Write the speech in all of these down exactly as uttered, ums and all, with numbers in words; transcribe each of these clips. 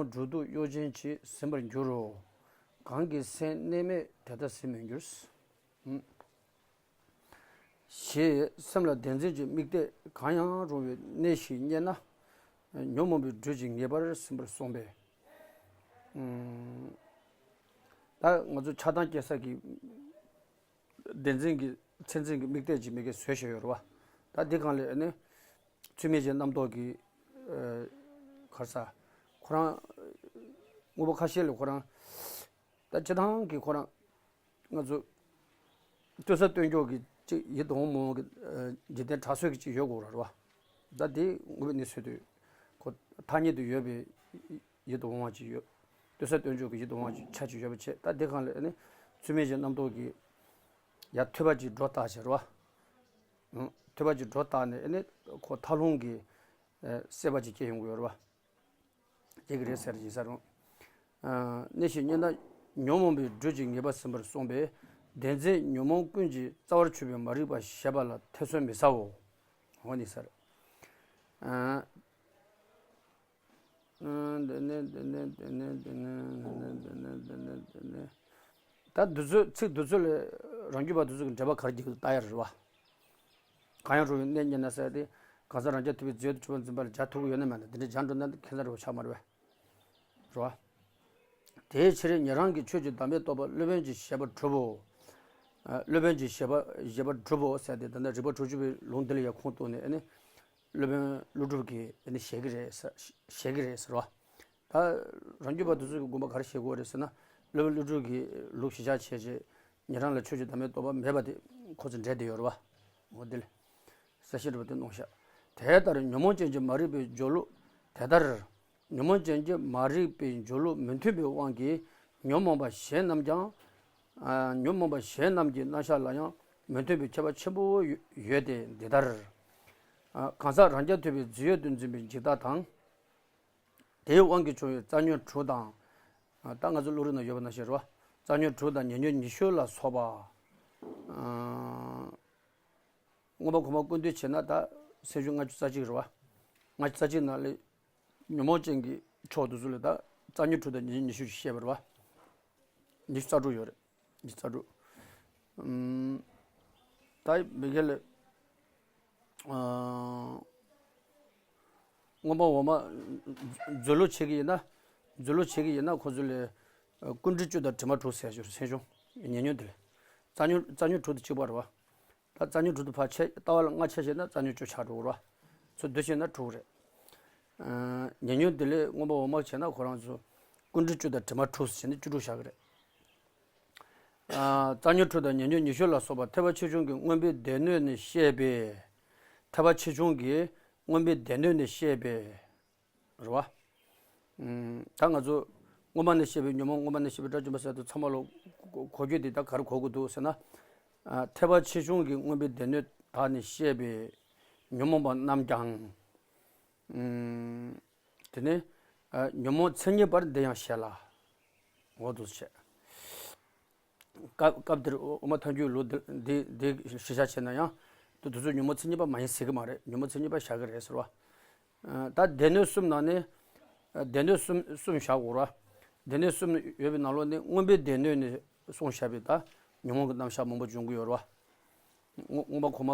སྒྲོ་འདོགས་གཡོ་ཅན་གྱིས་ཟིན་པར་འགྱུར་རོ། གང་གི་སེམས་གནས་མེད་དེ་ལྟར་ཟིན་མི་འགྱུར། ཞེས་སེམས་ལ་བདེན་འཛིན་གྱི་དམིགས་གཏད་གང་ཡང་རུང་བའི་གནས་ཤིག་རྙེད་ན། ཉོན་མོངས་པའི་སྦྲུལ་གྱིས་ངེས་པར་ཟིན་པར་གསུངས་པས། ད་ང་ཚོ་ཆགས་སྡང་སྐྱེ་ས་གི་བདེན་འཛིན་གྱི་མཚན་འཛིན་གྱི་དམིགས་གཏད་ཅིག་མི་དགེ་བཟོས་བཞག་ཡོད་རེད་བ། ད་འདི་སྒང་ལ་ནི་ཚུལ་མིན་གྱི་རྣམ་རྟོག་གི་ག་རེ་ཟ། ཁོ་རང་དངོས་པོ་ཁ་ཤས་ལ་ཁོ་རང་ད་སྤྱིར་བཏང་གི་ཁོ་རང་ང་ཚོ་ལྟོས་ས་ལྟོས་འཇོག་གི་ཅིག་ཡིད་དུ་འོང་མི་འོང་གི་འཇིག་རྟེན་གྲགས་ཚོད་ཀྱི་ཅིག་ཡོད་དགོས་རེད་བ། ད་དེ་དངོས་པོའི་གནས་ཚུལ་དུ་ཁོ་ཐ་སྙད་དུ་ཡོད་པའི་ཡིད་དུ་འོང་བ་ཅིག་ཡོད། ལྟོས་ས་ལྟོས་འཇོག་གི་ཡིད་དུ་འོང་བ་ཅིག་ཆ་ཅིག་ཡོད་པ་བྱས། ད་དེ་སྒང་ལ་ནི་ཚུལ་མིན་གྱི་རྣམ་རྟོག་གི་ཡ་ཐོས་པ་ཅིག་སྒྲོ་བཏགས་བྱས་རེད་བ། ཐོས་པ་ཅིག་སྒྲོ་བཏགས་ནས་ནི་ཁོ་མཐའ་ལྷུང་གི་སྲེད་པ་ཅིག་སྐྱེ་ཡོང་གི་ཡོད་རེད་བ། སྐྱེ་གི་རེད་ཟེར་ཡིན་ས་རུང་། གནས་ཤིག་རྙེད་ན་ཉོན་མོངས་པའི་སྦྲུལ་གྱིས་ངེས་པར་ཟིན་པར་གསུངས་པས། བདེན་འཛིན་ཉོན་མོངས་ཀུན་གྱི་རྩ་བར་གྱུར་པའི་མ་རིག་པ་ཞེས་པ་ལ་ཐེ་ཚོམ་མི་ཟའོ། འོ་ནི་ཟེར། ད་འདི་ཚོད་ཚིག་འདི་ཚོད་ལ་རང་རྒྱུད་པ་འདི་ཚོད་ཀྱི་འགྲེལ་པ་ག་རེ་རྒྱག་གི་འདུག་ལྟ་ཡ་རེད་བ། གང་ཡང་རུང་བའི་གནས་རྙེད་ན་ཟེར་ཏེ། གང་ཟག་རང་རྐྱ་ཐུབ་པའི་རྫས་དང་གྲུབ་པ་འཛིན་པ་ལ་སྦྱར་ཐུབ་ཀྱི་ཡོད་ན་མེད་ན་འདི་འདྲ་སྦྱར་འགྲོ་ན་ཁྱད་མཚར་བ་ཆགས་མ་རེད་པས། རེད་བ། དེའི་ཕྱིར་ཉན་རང་གིས་ཆོས་ཀྱི་བདག་མེད་རྟོགས་པ་སློབ་དཔོན་གྱི་བཞེད་པ་གྲུབ་བོ། སློབ་དཔོན་གྱི་བཞེད་པ་བཞེད་པ་གྲུབ་བོ་ཟེར་ཏེ་ད་ལྟ་རིགས་པ་དྲུག་ཅུ་པའི་ལུང་འདི་ལ་ཡང་ཁུངས་གཏུགས་ནས་ཨ་ནི། སློབ་དཔོན་ཀླུ་སྒྲུབ་ཀྱིས་ཨ་ནི་བཞེད་ཀྱི་རེད་ཟེར་བཞེད་ཀྱི་རེད་ཟེར་བ། ད་རང་རྒྱུད་པ་དེ་ཚོ་གི་དགོངས་པ་ག་རེ་བཞེད་དགོས་རེད་ཟེར་ན། སློབ་དཔོན་ཀླུ་སྒྲུབ་ཀྱི་ལུགས་གཞི་བཞག་བྱས་རྗེས་ཉན་རང་ལ་ཆོས་ཀྱི་བདག་མེད་རྟོགས་པ་མེད་པ་དེ་ཁོ་ཚོས་འགྲེལ་བསྡད་ཡོད་རེད་བ། འོ་དེ་ལ་གསལ་བཤད་འདྲ་པོ་དེ་གནང་ཤག་དེ་ལྟར་ཉོན་མོངས་ཅན་གྱི་མ་རིག་པའི་སྦྱོར་ལུགས་དེ་ལྟར། ཉོན་མོངས་ཅན་གྱི་མ་རིག་པའི་སྦྱོར་ལུགས་མི་མཐུན་པའི་དབང་གིས་ཉོན་མོངས་པ་གཞན་རྣམས་ཀྱང་། ཉོན་མོངས་པ་གཞན་རྣམས་ཀྱི་རྣམ་གཞག་ལ་ཡང་མི་མཐུན་པའི་ཁྱད་པར་ཆེན་པོ་ཡོད་དེ་འདི་ལྟར། གང་ཟག་རང་རྐྱ་ཐུབ་པའི་རྫས་ཡོད་དུ་འཛིན་པའི་འཇིག་ལྟ་དང་། དེའི་དབང་གིས་བྱུང་བའི་རྩ་ཉོན་དྲུག་དང་། ད་ང་ཚོ་བློ་རིག་ནང་ཡོད་པ་ནང་བཞིན་རེད་བ། རྩ་ཉོན་དྲུག་དང་ཉེ་ཉོན་ཉི་ཤུ་ལ་སོགས་པ། མངོན་པ་གོང་མ་ཀུན་བཏུས་བྱས་ན་ད་སེམས་བྱུང་ལྔ་བཅུ་རྩ་གཅིག་རེད་བ། ལྔ་བཅུ་རྩ་གཅིག་ནང་ལས་ཉོན་མོངས་ཅན་གྱི་ཕྱོགས་དེ་ཚོ་ལ་ད་རྩ་ཉོན་དྲུག་དང་ཉེ་ཉོན་ཉི་ཤུ་ཞེས་བཤད་པ་རེད་བ། ཉི་ཤུ་རྩ་དྲུག་ཡོད་རེད། ཉི་ཤུ་རྩ་དྲུག་ད་མི་སྒེར་ལ། མངོན་པ་འོག་མ། མཛོད་ལུགས་བྱེད་ཀྱི་ཡིན་ན། མཛོད་ལུགས་བྱེད་ཀྱི་ཡིན་ན་ཁོ་ཚོ་ལ། ཀུན་རིག་བཅུ་དང་དྲི་མ་དྲུག་ཟེར་ཞོར་སེམས་བྱུང་ཉེ་ཉོན་དེ་ལ། རྩ་ཉོན་རྩ་ཉོན་དྲུག་དང་གཅིག་པ་རེད་བ། ད་རྩ་ཉོན་དྲུག་དང་ཕར་ཕྱེ་ལྟ་བ་ལ་ལྔ་ཕྱེ་བྱས་ན་རྩ་ཉོན་བཅུ་ཆགས་འགྲོ་གི་རེད་བ། ཚུར་བསྡུ་བྱས་ན་དྲུག་རེད། ཉེ་ཉོན་དེ་ལས་མངོན་པ་འོག་མ་བྱས་ན་ཁོ་རང་ཚོ་ཀུན་རིག་བཅུ་དང་དྲི་མ་དྲུག་ཟེར་ནས་བཅུ་དྲུག་བཞག་གི་རེད། རྩ་ཉོན་དྲུག་དང་ཉེ་ཉོན་ཉི་ཤུ་ལ་སོགས་པ་ཐེག་པ་ཆེ་ཆུང་གི་མངོན་པའི་སྡེ་སྣོད་ནས་བཤད་པའི། ཐེག་པ་ཆེ་ཆུང་གི་མངོན་པའི་སྡེ་སྣོད་ནས་བཤད་པའི། རེད་བ། ད་ང་ཚོ་སྔོན་མ་ནས་བཤད་པའི་ཉོན་མོངས་སྔོན་མ་ནས་བཤད་པའི་དགྲ་བཅོམ་པ་ཟེར་དུས་ཚང་མ་ལ་གོ་རྒྱུ་དེ་ད་ག་རེ་གོ་དགོས་འདུག་ཟེར་ན། ཐེག་པ་ཆེ་ཆུང་གི་མངོན་པའི་སྡེ་སྣོད་དག་ནས་བཤད་པའི་ཉོན་མོངས་པ་རྣམས་ཀྱང་། དེ་ནས་ཉོན་མོངས་མཚན་ཉིད་པར་འདི་ཡང་བཤད་ལ། འོ་འདུག་བཤད། སྐབས་སྐབས་འདིར་དབུ་མ་ཐལ་འགྱུར་ལུགས་འདི་འདི་འདི་གཞི་བཞག་བྱས་ན་ཡང་། དེ་དུས་ཚོད་ཉོན་མོངས་མཚན་ཉིད་པ་མ་ཡིན་ཟེར་གི་མ་རེད། ཉོན་མོངས་མཚན་ཉིད་པ་བཞག་གི་རེད་ཟེར་བ། ད་སྡེ་སྣོད་གསུམ་ནང་ནས། སྡེ་སྣོད་གསུམ་གསུམ་བཞག་དགོས་ར། སྡེ་སྣོད་གསུམ་ཡོད་པའི་ནང་ལོགས་ནས་མངོན་པའི་སྡེ་སྣོད་ནས་གསུངས་བཞག་པའི་ད་ཉོན་མོངས་ཀྱི་རྣམ་གཞག་མང་པོ་འབྱུང་གི་ཡོད་ར། མངོན་མངོན་པ་གོང་མ་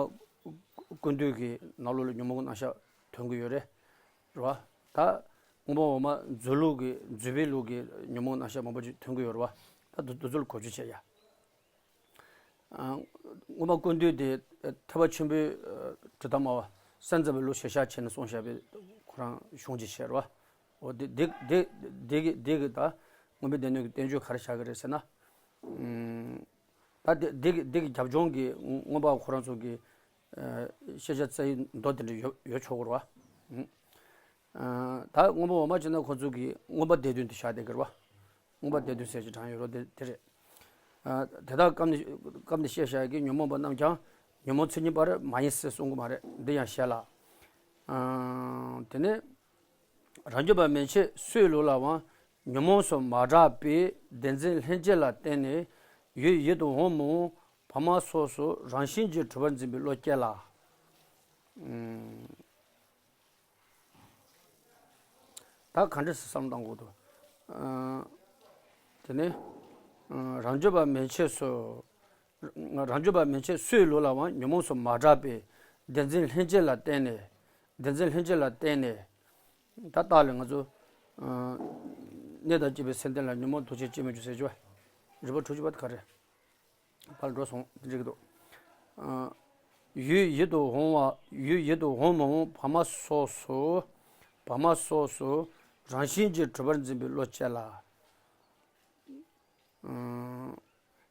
ཀུན་བཏུས་ཀྱི་ནང་ལོགས་ལ་ཉོན་མོངས་ཀྱི་རྣམ་གཞག་ཐོན་གྱི་ཡོད་རེད། རེད་བ། ད་མངོན་པ་འོག་མ་མཛོད་ལུགས་ཀྱི་མཛོད་པའི་ལུགས་ཀྱི་ཉོན་མོངས་རྣམ་གཞག་མང་པོ་ཅིག་ཐོན་གྱི་ཡོད་རེད་བ། ད་དུ་དུ་ཚོད་གོ་རྒྱུ་བྱས་ཡ། མངོན་པ་ཀུན་བཏུས་དེ་ཐེག་པ་ཆེན་པོའི་དྲི་དང་སྨྲ་བ་སེམས་ཙམ་པའི་ལུགས་གཞིར་བཞག་བྱས་ནས་གསུངས་བཞག་པའི་ཁོ་རང་གཞུང་ཅིག་བྱས་རེད་བ། འོ་དེ་དེ་དེ་དེ་གི་དེ་གི་ད་མངོན་པའི་སྡེ་སྣོད་ཀྱི་བསྟན་བཅོས་ག་རེ་བཞག་གི་རེད་ཟེར་ན། ད་དེ་དེ་གི་དེ་གི་རྒྱབ་ལྗོངས་ཀྱི་མངོན་པ་ཁོ་རང་ཚོ་གི་ཤེས་བྱ་རྩ་བའི་མདོ་དེ་འདྲ་ཡོད་ཡོད་ཆོག་གི་རེད་བ། ད་མངོན་པ་འོག་མ་བྱས་ན་ཁོ་ཚོ་གི་མངོན་པ་སྡེ་བདུན་དུ་བཞག་བསྡད་ཀྱི་རེད་བ། མངོན་པ་སྡེ་བདུན་ཟེར་གྱི་གྲངས་ཡོད་རོ་དེ་དེ་རེད། དེ་དག་སྐབས་ནས་སྐབས་ནས་བཤད་བཞག་གི་ཉོན་མོངས་པ་རྣམས་ཀྱང་ཉོན་མོངས་མཚན་ཉིད་པར་མ་ཡིན་ཟེར་གསུང་གི་མ་རེད། འདི་ཡང་བཤད་ལ། དེ་ནས་རང་རྒྱུད་པ་མན་ཆད་སུའི་ལུགས་ལའང་ཉོན་མོངས་སུ་མ་གྲགས་པའི་བདེན་འཛིན་ལྷན་སྐྱེས་ལ་བརྟེན་ནས་ཡུལ་ཡིད་དུ་འོང་མི་འོང་བར་མ་སོགས་སུ་རང་བཞིན་གྱིས་གྲུབ་པར་འཛིན་པའི་བློ་སྐྱེ་ལ། ད་ག་འདྲ་སེ་བསམ་བློ་གཏོང་དགོས་འདུག། ཨ། དེ་ནས། ཨ། རང་རྒྱུད་པ་མན་ཆད་སུ། རང་རྒྱུད་པ་མན་ཆད་སུའི་ལུགས་ལའང་ཉོན་མོངས་སུ་མ་གྲགས་པའི་བདེན་འཛིན་ལྷན་སྐྱེས་ལ་བརྟེན་ནས། བདེན་འཛིན་ལྷན་སྐྱེས་ལ་བརྟེན་ནས། ད་ལྟ་ལ་ང་ཚོ། ཨ། གནས་དང་བཅས་པའི་སེམས་ལྡན་ལ་ཉོན་མོངས་དུག་ཅན་སྐྱེ་མི་འགྱུར་ཟེར་རྒྱུ་བ། རིམ་པ་དྲུག་ཅུ་པ་དེ་ག་རེ། ཕར་འགྲོ་སོང་། འགྲིག་གི་འདུག། ཨ། ཡུལ་ཡིད་དུ་འོང་བ། ཡུལ་ཡིད་དུ་འོང་མ་འོངས་བར་མ་སོགས་སུ། བར་མ་སོགས་སུ་རང་བཞིན་གྱིས་གྲུབ་པར་འཛིན་པའི་བློ་སྐྱེ་ལ། ཨ།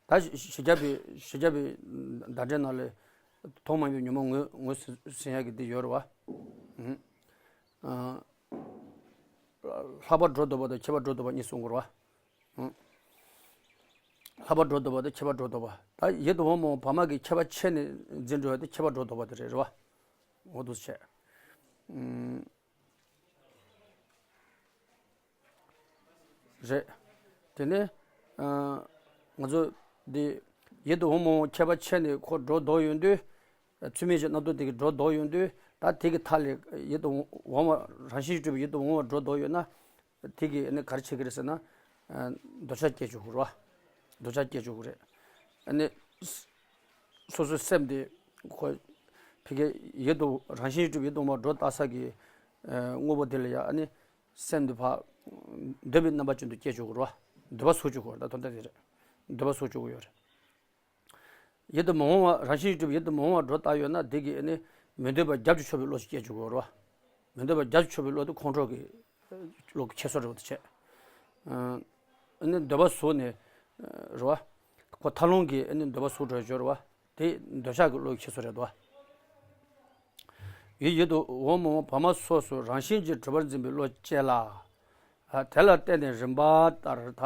ད་བཞི་བརྒྱ་པའི་བཞི་བརྒྱ་པའི་བརྡ་འགྲེལ་ནང་ལ་མཐོང་མ་མྱོང་ཉོན་མོངས་ངོས་ངོས་ཟིན་ཡག་གི་འདི་ཡོད་རེད་བ། ཨ། ལྷག་པར་སྒྲོ་འདོགས་པ་དང་ཁྱད་པར་སྒྲོ་འདོགས་པ་གཉིས་གསུང་དགོས་རེད་བ། ལྷག་པར་སྒྲོ་འདོགས་པ་དང་ཁྱད་པར་སྒྲོ་འདོགས་པ། ད་ཡིད་དུ་འོང་མ་འོངས་བར་མ་གི་ཁྱད་པར་ཕྱེ་ནས་འཛིན་འགྲོ་ཡ་དེ་ཁྱད་པར་སྒྲོ་འདོགས་པ་དེ་རེད། རེད་བ། འོ་འདུག་སེ་བྱས། རེད། དེ་ནས། ཨ། ང་ཚོ་འདི་ཡིད་དུ་འོང་མ་འོངས་ཁྱད་པར་ཕྱེ་ནས་ཁོ་སྒྲོ་འདོགས་ཡོང་དུས། ཚུལ་མིན་གཞན་རྣམ་རྟོག་དེ་གིས་སྒྲོ་འདོགས་ཡོང་དུས། ད་དེ་གི་མཐའ་ལས་ཡིད་དུ་འོང་བ་རང་བཞིན་གྱིས་གྲུབ་པའི་ཡིད་དུ་འོང་བ་སྒྲོ་འདོགས་ཡོད་ན། དེ་གིས་ཨ་ནི་ག་རེ་བྱེད་ཀྱི་རེད་ཟེར་ན། ཨ། འདོད་ཆགས་སྐྱེ་བཅུག་གི་རེད་བ། འདོད་ཆགས་སྐྱེ་བཅུག་གི་རེད། ཨ་ནི་སོ་སོའི་སེམས་དེ་ཁོ་ཕ་གིའི་ཡིད་དུ་རང་བཞིན་གྱིས་གྲུབ་པའི་ཡིད་དུ་འོང་བ་སྒྲོ་བཏགས་ས་གི། ཨ། དངོས་པོ་དེ་ལ་ཡང་ཨ་ནི་སེམས་དེ་ཕར་འདོད་པའི་རྣམ་པ་ཅན་དུ་སྐྱེ་བཅུག་གི་རེད་བ། འདོད་པ་ཟུག་བཅུག་གི་རེད། ད་དོན་དག་དེ་རེད། འདོད་པ་ཟུག་བཅུག་གི་ཡོད་རེད། ཡིད་དུ་མི་འོང་བ། རང་བཞིན་གྱིས་གྲུབ་པའི་ཡིད་དུ་མི་འོང་བ་སྒྲོ་བཏགས་ཡོད་ན། དེ་གིས་ཨ་ནི་མི་འདོད་པ་རྒྱབ་ཀྱིས་ཕྱོགས་པའི་བློ་ཞིག་སྐྱེ་བཅུག་གི་རེད་བ། མི་འདོད་པ་རྒྱབ་ཀྱིས་ཕྱོགས་པའི་བློ་དེ་ཁོང་ཁྲོ་གི་བློ་གི་འཁྱེར་སོ་རེད་བ། དེ་བྱས། ཨ་ནི་འདོད་པ་ཟུག་ནས་རེད་བ། ཁོ་མཐའ་ལྷུང་གིས་ཨ་ནི་འདོད་པ་ཟུག་འགྲོ་ཡ་ཅིག་ཡོད་རེད་བ། དེ་འདོད་ཆགས་ཀྱི་བློ་གི་འཁྱེར་སོ་རེད་བ། ཡུལ་ཡིད་དུ་འོང་མ་འོངས་བར་མ་སོགས་སུ་རང་བཞིན་གྱིས་གྲུབ་པར་འཛིན་པའི་བློ་སྐྱེ་ལ། ཨ། དེ་ལ་བརྟེན་ནས་རིམ་པ་ལྟར། ད་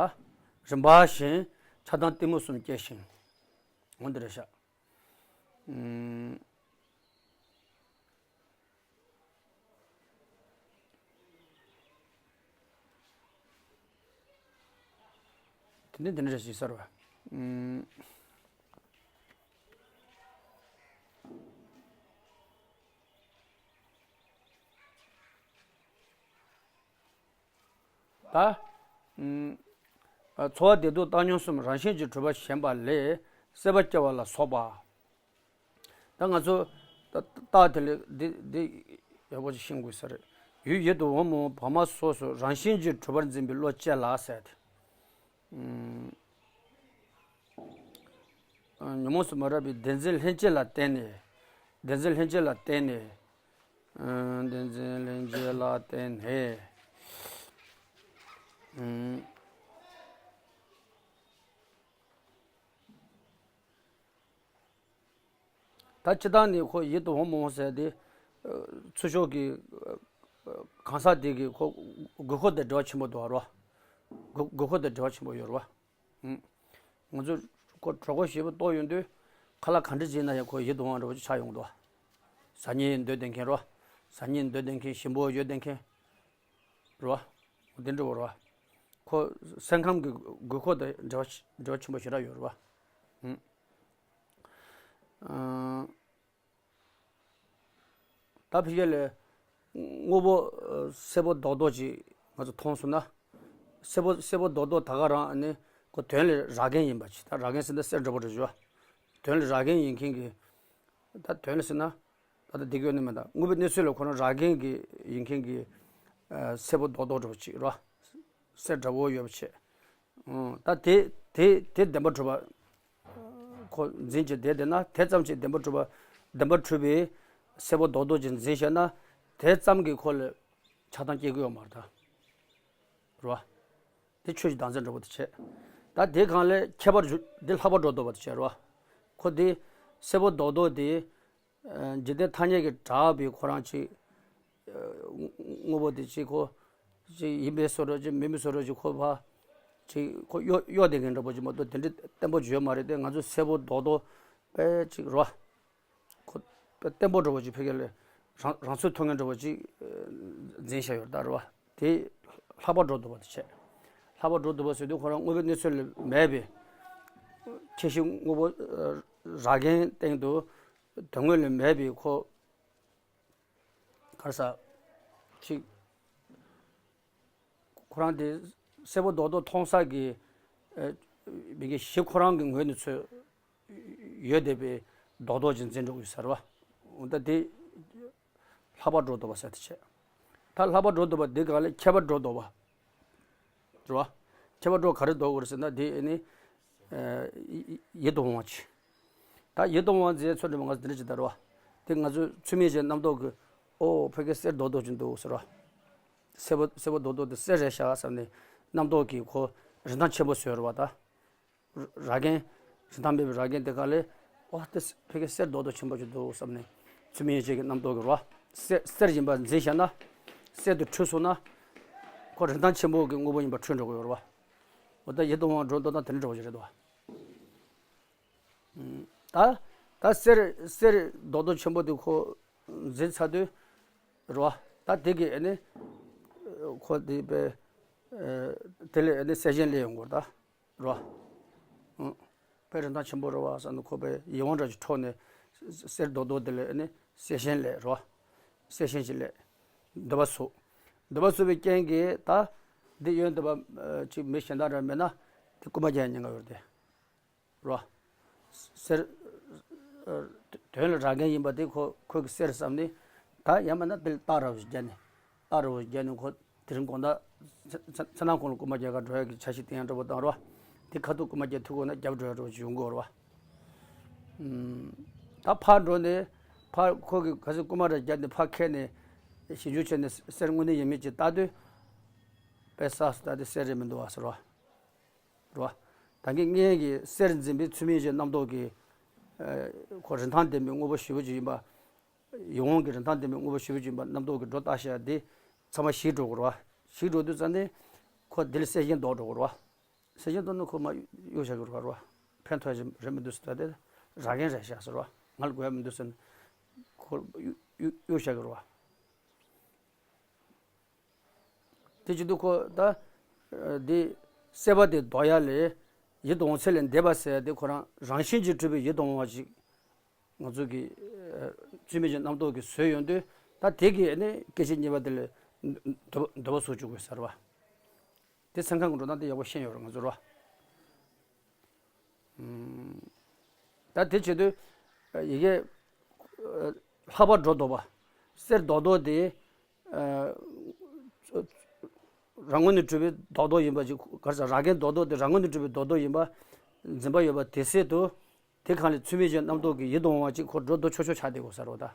རིམ་པ་བཞིན་ཆགས་སྡང་གཏི་མུག་གསུམ་སྐྱེ་ཞིང་། འོ་འདི་རེད་ཤག། ཨུམ། དེ་ནས་འདི་འདྲ་ཞིག་གསལ་བ། ཨུམ། ད། ཨུམ། ཚོར་བ་བདེ་སྡུག་བཏང་སྙོམས་གསུམ་རང་བཞིན་གྱིས་གྲུབ་པ་ཞེན་པ་ལས་སྲེད་པ་སྐྱེ་བ་ལ་སོགས་པ། ད་ང་ཚོ་ད་རྟགས་དེ་ལས་འདི་འདི་ཡག་པོ་ཅིག་ཤེས་དགོས་ས་རེད། ཡུལ་ཡིད་དུ་འོང་མ་འོངས་བར་མ་སོགས་སུ་རང་བཞིན་གྱིས་གྲུབ་པར་འཛིན་པའི་བློ་སྐྱེ་ལ་ཟེར་ཏེ། ཨུམ། ཉོན་མོངས་སུ་མ་རགས་པའི་བདེན་འཛིན་ལྷན་སྐྱེས་ལ་བརྟེན་ནས། བདེན་འཛིན་ལྷན་སྐྱེས་ལ་བརྟེན་ནས། ཨ། བདེན་འཛིན་ལྷན་སྐྱེས་ལ་བརྟེན་ནས། ཨུམ། ད་སྤྱིར་བཏང་ནས་ཁོ་ཡིད་དུ་འོང་མ་འོང་ཟེར་དེ། ཨ། ཚུར་ཕྱོགས་ཀྱི། ཨ། གང་ཟག་དེ་གི་ཁོ་དགོས་མཁོ་དང་འབྲེལ་བ་ཆེན་པོ་འདུག་བ། དགོས་དགོས་མཁོ་དང་འབྲེལ་བ་ཆེན་པོ་ཡོད་རེད་བ། ཨུམ། ང་ཚོ་ཁོ་གྲོད་ཁོག་ཞེ་པོ་ལྟོགས་ཡོང་དུས་ཁ་ལག་ག་འདྲ་བྱས་ན་ཡང་ཁོ་ཡིད་དུ་འོང་བ་འདྲ་བོ་ཅིག་ཆགས་ཡོང་གི་འདུག་བ། ཟ་སྙིང་འདོད་བསྡད་མཁན་རེད་བ། ཟ་སྙིང་འདོད་བསྡད་མཁན། ཞིམ་པོ་འདོད་བསྡད་མཁན་རེད་བ། འདི་འདྲ་བོ་རེད་བ། ཁོ་སེམས་ཁམས་ཀྱི་དགོས་མཁོ་དང་འབྲེལ་བ་འབྲེལ་བ་ཆེན་པོ་ཞེ་དྲག་ཡོད་རེད་བ། ཨུམ། ཨ། ད་ཕ་གི་ལ་དངོས་པོ། ཨ། སེར་པོ་རྡོག་རྡོག་ཅིག་ང་ཚོ་མཐོང་སོང་ན། སེར་པོ་སེར་པོ་རྡོག་རྡོག་ད་ག་རང་ནི་ཁོ་དོན་ལ་རག་མཁན་ཡིན་པ་ཅིག། ད་རག་མཁན་ཟེར་ན་སེར་འདྲ་པོ་རེད་བ། དོན་ལ་རག་མཁན་ཡིན་མཁན་གྱི། ད་དོན་ལ་ཟེར་ན། ད་ལྟ་འདི་གི་ཡོད་ནི་མེད། ད་དངོས་པོའི་གནས་ཚུལ་ལ་ཁོ་རང་རག་མཁན་གྱི་ཡིན་མཁན་གྱི། ཨ། སེར་པོ་རྡོག་རྡོག་འདྲ་པོ་ཅིག་རེད་བ། སེར་འདྲ་པོ་ཡོད་པ་བྱས། ཨང་། ད་དེ་དེ་དེ་བདེན་པར་གྲུབ་པ་ཁོ་འཛིན་གྱི་བསྡད་བསྡད་ན། དེ་ཙམ་གྱིས་བདེན་པར་གྲུབ་པ། བདེན་པར་གྲུབ་པའི་སེར་པོ་རྡོག་རྡོག་ཅིག་འཛིན་བཞག་ན། དེ་ཙམ་གྱིས་ཁོ་ལ་ཆགས་སྡང་སྐྱེ་གི་ཡོད་མ་རེད་ད། རེད་བ། དེ་ཆོས་ཀྱི་བདག་འཛིན་འདྲ་པོ་དེ་བྱས། ད་དེ་གང་ལས་ཁྱད་པར་འདི་ལྷག་པར་སྒྲོ་འདོགས་པ་དེ་བྱས་རེད་བ། ཁོ་དེ་སེར་པོ་རྡོག་རྡོག་དེ། ཨ། འཇིག་རྟེན་ཐ་སྙད་ཀྱིས་གྲགས་པའི་ཁོ་རང་ཅིག། ཨ། དངོས་པོ་དེ་ཅིག་ཁོ་ཅིག་ཡིན་པའི་བཟོ་འདྲ་ཅིག་མིན་པའི་བཟོ་འདྲ་ཅིག་ཁོ་ཕར་ཅིག་ཁོ་གཡོ་གཡོ་བསྡད་མཁན་འདྲ་པོ་ཅིག་མ་གཏོགས་དེ་འདྲའི་བརྟན་པོ་ཅིག་ཡོད་མ་རེད་དེ། ང་ཚོ་སེར་པོ་རྡོག་རྡོག་དཔེ་ཅིག་རེད་བ། ཁོ་དཔེ་བརྟན་པོ་འདྲ་པོ་ཅིག་ཕ་གི་ལ་རང་རང་ཚུགས་ཐུབ་མཁན་འདྲ་པོ་ཅིག་འཛིན་བཞག་ཡོད་རེད་ད། རེད་བ། དེ་ལྷག་པར་སྒྲོ་འདོགས་པ་དེ་བྱས། ལྷག་པར་སྒྲོ་འདོགས་པ་ཟེར་དུས་ཁོ་རང་དངོས་པོའི་གནས་ཚུལ་ལ་མེད་པའི། ཁྱད་གཞི་དངོས་པོ་རག་མཁན་སྟེང་དུ་དོན་དངོས་ལ་མེད་པའི་ཁོ། ག་རེ་ཟ། ཅིག། ཁོ་རང་དེ་སེར་པོ་རྡོག་རྡོག་མཐོང་ས་གི་ཨ་མི་གི་གཞི་ཁོ་རང་གི་ངོས་ནས་ཚོས་ཡོད་བསྡད་པའི་རྡོག་རྡོག་ཅིག་འཛིན་འགྲོ་གི་ཡོད་ས་རེད་བ། འོ་ད་དེ་ལྷག་པར་སྒྲོ་འདོགས་པ་ཟེར་དེ་བྱས། ད་ལྷག་པར་སྒྲོ་འདོགས་པ་འདི་ག་ལས་ཁྱད་པར་སྒྲོ་འདོགས་པ་རེད་བ། ཁྱད་པར་སྒྲོ་ག་རེ་འདོགས་དགོས་རེད་ཟེར་ན་དེ་ཨ་ནི་ཨ་ཡིད་དུ་འོང་བ་ཅིག་ད་ཡིད་དུ་འོང་བ་འཛིན་ཚོ་འདྲ་མ་ང་ཚོ་འདི་འདྲ་ཅིག་ད་རེད་བ། དེ་ང་ཚོས་ཚུལ་མིན་གྱི་རྣམ་རྟོག་གི་ཨོ་ཕ་གི་གསེར་རྡོག་རྡོག་ཅིག་འདུག་ཟེར་བ། སེར་པོ་སེར་པོ་རྡོག་རྡོག་དེ་གསེར་རེད་ཤག་བསམ་ནས་རྣམ་རྟོག་གིས་ཁོ་རིན་ཐང་ཆེན་པོ་བཟོས་རེད་བ་ད། ར་རྒན། རིན་ཐང་མེད་པའི་ར་རྒན་དེ་ག་ལས་ཨོ་དེ་ཕ་གི་གསེར་རྡོག་རྡོག་ཆེན་པོ་ཅིག་འདུག་བསམ་ནས་ཚུལ་མིན་ཡིད་བྱེད་ཀྱི་རྣམ་རྟོག་གིས་རེད་བ། གསེར་གསེར་ཡིན་པ་འཛིན་བཞག་ན། གསེར་དེ་འཁྲུལ་སོང་ན། ཁོ་རིན་ཐང་ཆེན་པོ་གི་དངོས་པོ་ཡིན་པ་འཁྲུལ་འགྲོ་གི་ཡོད་རེད་བ། འོ་ད་ཡིད་དུ་འོང་བ་སྒྲོ་འདོགས་སྟངས་དེ་འདྲ་འདྲ་བོ་ཞིག་རེད་དོ། ད་ད་གསེར་གསེར་རྡོག་རྡོག་ཆེན་པོ་དེ་ཁོ་འཛིན་ཚར་དུས་རེད་བ། ད་དེ་གི་ཨ་ནི་ཁོ་དེ་པའི་དེ་ལས་ཨ་ནི་གསལ་ཞེན་སླེབས་ཡོང་གི་རེད་ད་རེད་བ། དཔེ་རིན་ཐང་ཆེན་པོ་རེད་བ་བསམ་ནས་ཁོ་པའི་ཡིད་དབང་འདྲ་ཞིག་འཕྲོག་ནས་གསེར་རྡོག་རྡོག་དེ་ལས་ཨ་ནི་གསལ་ཞེན་སླེབས་རེད་བ། གསལ་ཞེན་ཞིག་སླེབས། འདོད་པ་ཟུག་འདོད་པ་ཟུག་པའི་རྐྱེན་གྱིས་ད་འདི་ཡོད་འདོད་པ་ཅིག་མི་གཞན་དག་འདྲ་མེད་ན་དེ་རྐུ་མ་རྒྱག་ཉེན་ཁ་ཡོད་རེད་དེ། རོ། གསེར། དོན་ལ་རག་མཁན་ཡིན་པ་དེ་ཁོ་ཁོ་གི་གསེར་བསམ་ནས། ད་ཡང་མིན་ན་དེ་ལ་རྟགས་ར་བ་ཞིག་བརྒྱབ་ནས། རྟགས་ར་བ་ཞིག་བརྒྱབ་ནས་ཁོ་དེ་རིང་དགོང་དག་ཚེ་ཚེ་ཚེ་ནང་ཁོང་ལ་རྐུ་མ་རྒྱག་ག་འགྲོ་ཡ་གི་འཆར་གཞི་བཏིང་ཡ་འདྲ་པོ་དང་རོ། དེ་ཁ་ཐུག་རྐུ་མ་རྒྱག་ཐུག་དགོས་ན་རྒྱབ་འགྲོ་ཡ་འདྲ་པོ་ཞིག་ཡོང་གི་ཡོད་རེད་བ། ཨུམ། ད་ཕར་འགྲོ་ནས་ཕར་ཁོ་གི་ག་ཚོད་རྐུ་མ་ར་བརྒྱབ་ནས་ཕར་ཁད་ནས་ཞིབ་འཇུག་བྱས་ནས་གསེར་དངོས་གནས་ཡིན་མིན་ཅིག་ལྟ་དུས། དཔེ་བསགས་སུ་ལྟ་དུས་གསེར་རེད་མི་འདུག་བ་ཟེར་བ། རེད་བ། ད་གིན་སྔོན་གྱི་གསེར་འཛིན་པའི་ཚུལ་མིན་གྱི་རྣམ་རྟོག་གིས། ཨ། ཁོ་རིན་ཐང་ལྡན་པའི་དངོས་པོ་ཞེ་པོ་ཅིག་ཡིན་པ། ཡིད་འོང་གི་རིན་ཐང་ལྡན་པའི་དངོས་པོ་ཞེ་པོ་ཅིག་ཡིན་པ་རྣམ་རྟོག་གིས་སྒྲོ་བཏགས་བཞག་དེ་ཚང་མ་ཞིག་འགྲོ་དགོས་རེད་བ། ཞིག་འགྲོ་དུས་ཙམ་ནས་ཁོ་དེ་ལ་གསལ་ཞེན་ལྡོག་འགྲོ་དགོས་རེད་བ། གསལ་ཞེན་ལྡོག་ན་ཁོ་མར་གཡུག་བཞག་གི་རེད་བ། ཕན་ཐོགས་ཅིག་རེད་མི་འདུག་ཟེར་ད་དེ་རག་མཁན་རེད་བཞག་ཟེར་བ། ང་ལ་དགོས་ཡ་མི་འདུག་ཟེར་ནས་ཁོ་གཡུག་གཡུག་གཡུག་བཞག་གི་རེད་བ། དེ་བྱེད་དུས་ཁོ་ད། འདི་སེར་པོ་དེ་ལྡོག་ཡ་ལས་ཡིད་དུ་འོང་ཚད་ལས་འདས་པ་ཟེར་ཡ་དེ་ཁོ་རང་རང་བཞིན་གྱིས་གྲུབ་པའི་ཡིད་དུ་འོང་བ་ཞིག་ང་ཚོ་གི་ཚུལ་མིན་གྱི་རྣམ་རྟོག་གིས་བཟོས་ཡོང་དུས་ད་དེ་གི་ནི་སྐད་ཅིག་གཉིས་པ་དེ་ལས་འདོད་པ་འདོད་པ་བཟོ་བཅུག་དགོས་ཟེར་བ། དེ་སེམས་ཁམས་ཀྱི་འགྲོ་སྟངས་དེ་ཡག་པོ་ཤེས་ཡོད་རེད་ང་ཚོ་རོ། ད་དེ་བྱེད་དུས་ཡི་གེ་ལྷག་པར་སྒྲོ་འདོགས་པ། གསེར་རྡོག་རྡོག་དེ་རང་ངོས་ནས་གྲུབ་པའི་རྡོག་རྡོག་ཡིན་པ་ཅིག་ག་རེ་ཟེར་རག་མཁན་རྡོག་རྡོག་དེ་རང་ངོས་ནས་གྲུབ་པའི་རྡོག་རྡོག་ཡིན་པ་འཛིན་པ་ཡོད་པ་དེ་སྲིད་དུ། དེ་གང་ལས་ཚུལ་མིན་གྱི་རྣམ་རྟོག་གིས་ཡིད་དུ་འོང་བ་ཅིག་ཁོ་སྒྲོ་འདོགས་ཆོག་ཆོག་ཆགས་བསྡད་དགོས་ཟེར་བ་ད།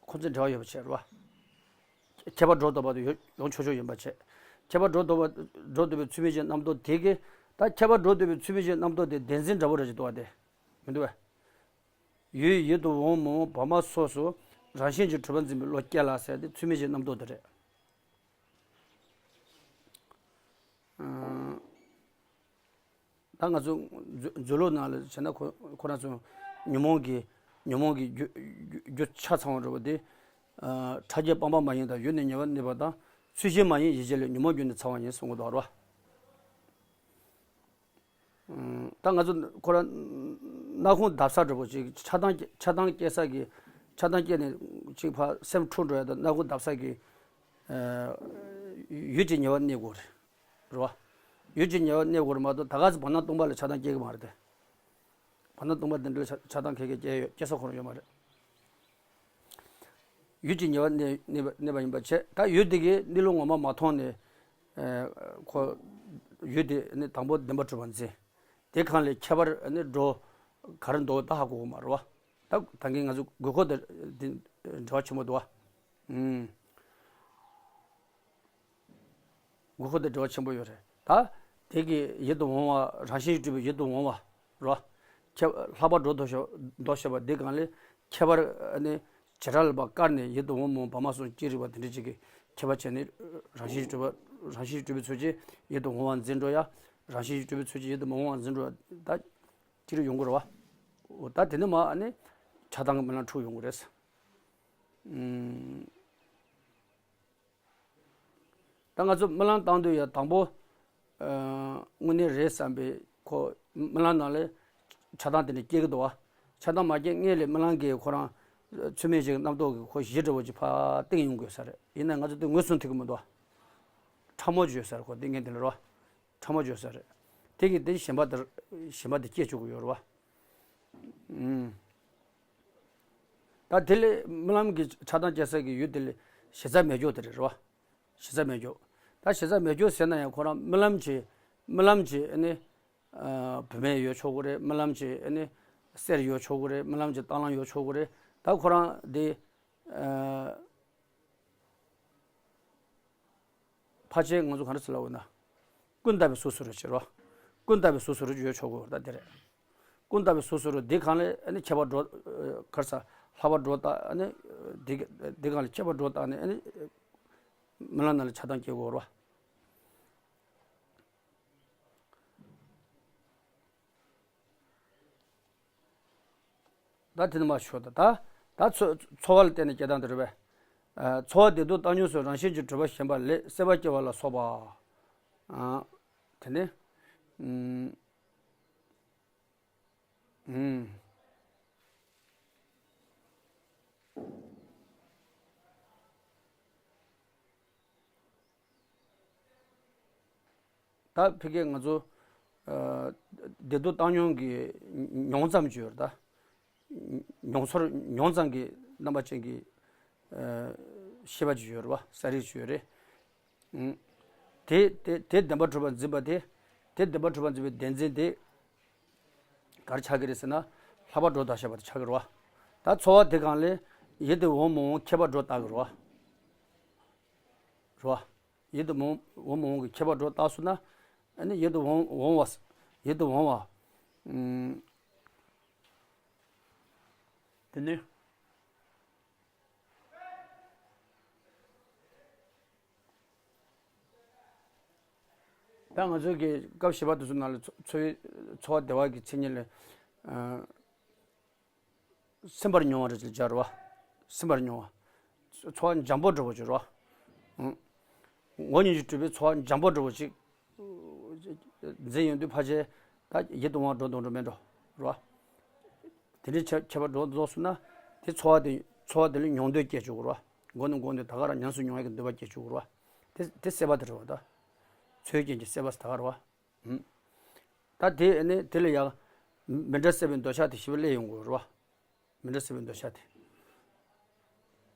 ཁོ་ཚོའི་འབྲེལ་བ་ཡོད་པ་བྱས་རེད་བ། ཁྱད་པར་སྒྲོ་འདོགས་པ་དེ་ཡོ་ཡོང་ཆོག་ཆོག་ཡིན་པ་བྱས། ཁྱད་པར་སྒྲོ་འདོགས་པ་སྒྲོ་འདོགས་པའི་ཚུལ་མིན་གྱི་རྣམ་རྟོག་དེ་གིས་ད་ཁྱད་པར་སྒྲོ་འདོགས་པའི་ཚུལ་མིན་གྱི་རྣམ་རྟོག་དེ་བདེན་འཛིན་འདྲ་པོ་རེ་ཞིག་འདུག་བ་དེ། མི་འདུག་བས། ཡུལ་ཡིད་དུ་འོང་མི་འོང་བར་མ་སོགས་སུ་རང་བཞིན་གྱིས་གྲུབ་པར་འཛིན་པའི་བློ་སྐྱེ་ལ་ཟེར་དེ་ཚུལ་མིན་གྱི་རྣམ་རྟོག་དེ་རེད། ཨང་། ད་ང་ཚོ་མཛོད་མཛོད་ལུགས་ནང་ལ་བྱས་ན་ཁོ་ཁོ་རང་ཚོ་ཉོན་མོངས་ཀྱི་ཉོན་མོངས་ཀྱི་རྒྱུ་རྒྱུ་རྒྱུ་ཆ་ཚང་བ་འགྲོ་བ་དེ། ཨ། ཕྲ་རྒྱས་སྤངས་པ་མ་ཡིན་དང་ཡུལ་ནི་ཉེ་བར་གནས་པ་དང་ཚུལ་གཞན་མ་ཡིན་ཡིད་བྱེད་ལས་ཉོན་མོངས་རྒྱུ་ནི་ཚང་བ་ཡིན་གསུང་གི་འདུག་རོ། ཨང་། ད་ང་ཚོ་ཁོ་རང་སྣ་ཁུང་བརྡབ་ས་འགྲོ་བ་ཅིག་ཆགས་སྡང་ཆགས་སྡང་སྐྱེ་ས་གི་ཆགས་སྡང་སྐྱེས་ནས་ཅིག་ཕར་སེམས་འཁྲུག་འགྲོ་ཡ་དང་སྣ་ཁུང་བརྡབ་ས་གི་ཨ། ཡུལ་གྱི་ཉེ་བར་གནས་དགོས་རེད། རེད་བ། ཡུལ་གྱི་ཉེ་བར་གནས་དགོས་རེད་མ་གཏོགས་ད་ག་ཚོད་བར་སྣང་སྟོང་པ་ལ་ཆགས་སྡང་སྐྱེ་གི་མ་རེད་དེ། བར་སྣང་སྟོང་པ་འདི་འདྲ་ཆགས་ཆགས་སྡང་ག་གེ་སྐྱེ་ཡོད་སྐྱེ་ས་ཁོ་རང་ཡོད་མ་རེད། ཡུལ་གྱི་ཉེ་བར་གནས་གནས་པ་གནས་པ་ཡིན་པ་བྱས་ད་ཡུལ་དེ་གི་གནས་ལུགས་ངོ་མ་མ་མཐོང་ནས། ཨ། ཁོ་ཡུལ་དེ་ནི་དང་པོ་བདེན་པར་གྲུབ་པར་འཛིན། དེ་གང་ལས་ཁྱད་པར་ནི་སྒྲོ་ག་རེ་འདོགས་ད་ཧ་གོ་གི་མ་རེད་བ། ད་ད་གིན་ང་ཚོ་དགོས་མཁོ་དེ་འདི་འབྲེལ་བ་ཆེན་པོ་འདུག་བ། ཨུམ། དགོས་མཁོ་དེ་འབྲེལ་བ་ཆེན་པོ་ཡོད་རེད་ད། དེ་གི་ཡིད་དུ་འོང་བ་རང་བཞིན་གྱིས་གྲུབ་པའི་ཡིད་དུ་འོང་བ་རོ། ཁྱད་ལྷག་པར་སྒྲོ་འདོགས་ཤོག་འདོགས་ཤོག་པ་འདི་གང་ལས་ཁྱད་པར་ནི་བྱེ་བྲག་ལ་བཀར་ནས་ཡིད་དུ་འོང་མི་འོང་བར་མ་སོགས་ཅི་རིགས་པ་དེ་འདྲ་ཅིག་གི་ཁྱད་པར་བྱས་ནས་རང་བཞིན་གྱིས་གྲུབ་པ་རང་བཞིན་གྱིས་གྲུབ་པའི་ཚུལ་གྱིས་ཡིད་དུ་འོང་བ་འཛིན་འགྲོ་ཡ། རང་བཞིན་གྱིས་གྲུབ་པའི་ཚུལ་གྱིས་ཡིད་དུ་མི་འོང་བ་འཛིན་འགྲོ་ཡ་ད། ཅི་རིགས་ཡོང་གི་རེད་བ། འོ་ད་དེ་ནི་མ་ཨ་ནི་ཆགས་སྡང་གི་རྨི་ལམ་འཁྲུག་ཡོང་གི་རེད། ཨུམ། ད་ང་ཚོ་རྨི་ལམ་བཏང་དུས་ཡང་དང་པོ། ཨ། དངོས་གནས་རེད་བསམ་པའི་ཁོ་རྨི་ལམ་ནང་ལ་ཆགས་སྡང་དེ་འདྲ་སྐྱེ་གི་འདུག་བ། ཆགས་སྡང་མ་སྐྱེ་སྔོན་ལ་རྨི་ལམ་གྱི་ཁོ་རང་ཚུལ་མིན་གྱི་རྣམ་རྟོག་གི་ཁོ་གཞི་འདྲ་བོ་ཅིག་ཕར་བཏིང་ཡོང་དགོས་ས་རེད། ཡིན་ན་ང་ཚོ་དེ་ངོས་བཟུང་ཐུབ་ཀྱི་མི་འདུག་བ། ཕྲ་མོ་བརྗོད་ས་རེད། ཁོ་དེ་ངས་དེ་ལ་རོ། ཕྲ་མོ་བརྗོད་ས་རེད། དེ་གི་དེ་ཞེན་པ་དེ་ཞེན་པ་དེ་སྐྱེ་བཅུག་གི་ཡོད་རེད་བ། ཨུམ། ད་དེ་ལས་རྨི་ལམ་གྱི་ཆགས་སྡང་སྐྱེ་ས་གི་ཡུལ་དེ་ལས་གཞི་རྩ་མེད་སྐྱོ་དེ་རེད་རོ། གཞི་རྩ་མེད་སྐྱོ། ད་གཞི་རྩ་མེད་སྐྱོ་ཟེར་ན་ཡང་ཁོ་རང་རྨི་ལམ་གྱི་རྨི་ལམ་གྱི་ཨ་ནི། ཨ། བུད་མེད་ཡོད་ཆོག་གི་རེད། རྨི་ལམ་གྱི་ཨ་ནི་གསེར་ཡོད་ཆོག་གི་རེད། རྨི་ལམ་གྱི་རྟ་གླང་ཡོད་ཆོག་གི་རེད། ད་ཁོ་རང་དེ། ཨ། ཕལ་ཆེར་ང་ཚོ་ག་རེ་ཟེར་ལབ་དགོས་ན། ཀུན་བཏགས་པའི་གཟུགས་སུ་རུ་བྱེད་རོ། ཀུན་བཏགས་པའི་གཟུགས་སུ་རུ་ཡོད་ཆོག་གི་རེད། ད་དེ་རེད། ཀུན་བཏགས་པའི་གཟུགས་སུ་རུ་འདི་གང་ལས་ཨ་ནི་ཁྱད་པར་འགྲོ། ཨ། ག་རེ་ཟེར། ལྷག་པ་འགྲོ་བཏགས་ཨ་ནི། འདི་འདི་གང་ལས་ཁྱད་པར་འགྲོ་བཏགས་ནས་ཨ་ནི། རྨི་ལམ་ནང་ལ་ཆགས་སྡང་སྐྱེ་དགོས་རོ། ད་དེ་ནི་མ་ཤོད་ད། ད་ད་ཚོ་ཚོར་བ་ལ་བརྟེན་ནས་སྐྱེ་སྟངས་དེ་རེད་པས། ཨ། ཚོར་བ་བདེ་སྡུག་བཏང་སྙོམས་སུ་རང་བཞིན་གྱིས་གྲུབ་པ་ཞེན་པ་ལས་སྲེད་པ་སྐྱེ་བ་ལ་སོགས་པ། ཨ། དེ་ནི། ཨུམ། ཨུམ། ད་ཕ་གིར་ང་ཚོ། ཨ། བདེ་སྡུག་བཏང་སྙོམས་ཀྱི་མྱོང་ཙམ་ཅིག་ཡོད་རེད་ད། མྱོང་ཚོར་མྱོང་ཙམ་གྱི་རྣམ་པ་ཅན་གྱི། ཨ། ཤེས་པ་ཅིག་ཡོད་རེད་བ། གསལ་རིག་ཅིག་ཡོད་རེད། ཨུ། དེ་དེ་དེ་བདེན་པར་གྲུབ་པར་འཛིན་པ་དེ། དེ་བདེན་པར་གྲུབ་པར་འཛིན་པའི་བདེན་འཛིན་དེ་ག་རེ་ཆགས་ཀྱི་རེད་ཟེར་ན། ལྷག་པར་སྒྲོ་བཏགས་ཤེས་པ་དེ་ཆགས་ཀྱི་རེད་བ། ད་ཚོར་བ་དེ་གང་ལས་ཡིད་དུ་འོང་མི་འོང་ཁྱད་པར་སྒྲོ་བཏགས་ཀྱི་རེད་བ། རེད་བ། ཡིད་དུ་འོང་འོང་མི་འོང་གི་ཁྱད་པར་སྒྲོ་བཏགས་སོང་ན། ཨ་ནི་ཡིད་དུ་འོང་འོང་བ། ཡིད་དུ་འོང་བ། ཨུམ། དེ་ནི། ད་ང་ཚོའི་གི་སྐབས་བཞི་པ་དེ་ཚོ་ནང་ལ་འཚོ་འཚོ་བའི་འཚོ་བ་བདེ་བ་གི་མཚན་ཉིད་ལ། ཨ། སེམས་པར་མྱོང་བ་རེད་ཅེས་སྦྱར་བ། སེམས་པར་མྱོང་བ། ཚོར་བ་འཇམ་པོ་འདྲ་བོ་ཅིག་རེད་བ། ཨང་། ངོ་བོ་ཉིད་ཀྱིས་གྲུབ་པའི་ཚོར་བ་འཇམ་པོ་འདྲ་བོ་ཅིག་འཛིན་ཡོང་དུས་ཕལ་ཆེར་ད་ཡིད་དུ་འོང་བ་འགྲོ་འདུག་འགྲོ་མེད་འགྲོ་རེད་བ། དེ་འདྲའི་ཁྱད་ཁྱད་པར་འགྲོ་རྫོགས་སོང་ན། དེ་ཚོར་བ་དེ་ཚོར་བ་དེ་ལ་མྱོང་འདོད་སྐྱེ་བཅུག་རེད་བ། མགོ་ནས་མགོ་ནས་ད་ག་རང་ཉམས་སུ་མྱོང་ཡག་གི་འདོད་པ་སྐྱེ་བཅུག་རེད་བ། དེ་དེ་སྲེད་པ་དེ་རེད་བ་ད། ཚོར་བའི་རྐྱེན་གྱིས་སྲེད་པ་ཟེར་ད་ག་རེད་བ། ད་དེ་ནི་དེ་ལ་ཡང་མི་འདྲ་སྲེད་པའི་འདོད་ཆགས་དེ་ཞིབ་སླེབས་ཡོང་དགོས་རེད་བ། མི་འདྲ་སྲེད་པའི་འདོད་ཆགས་དེ།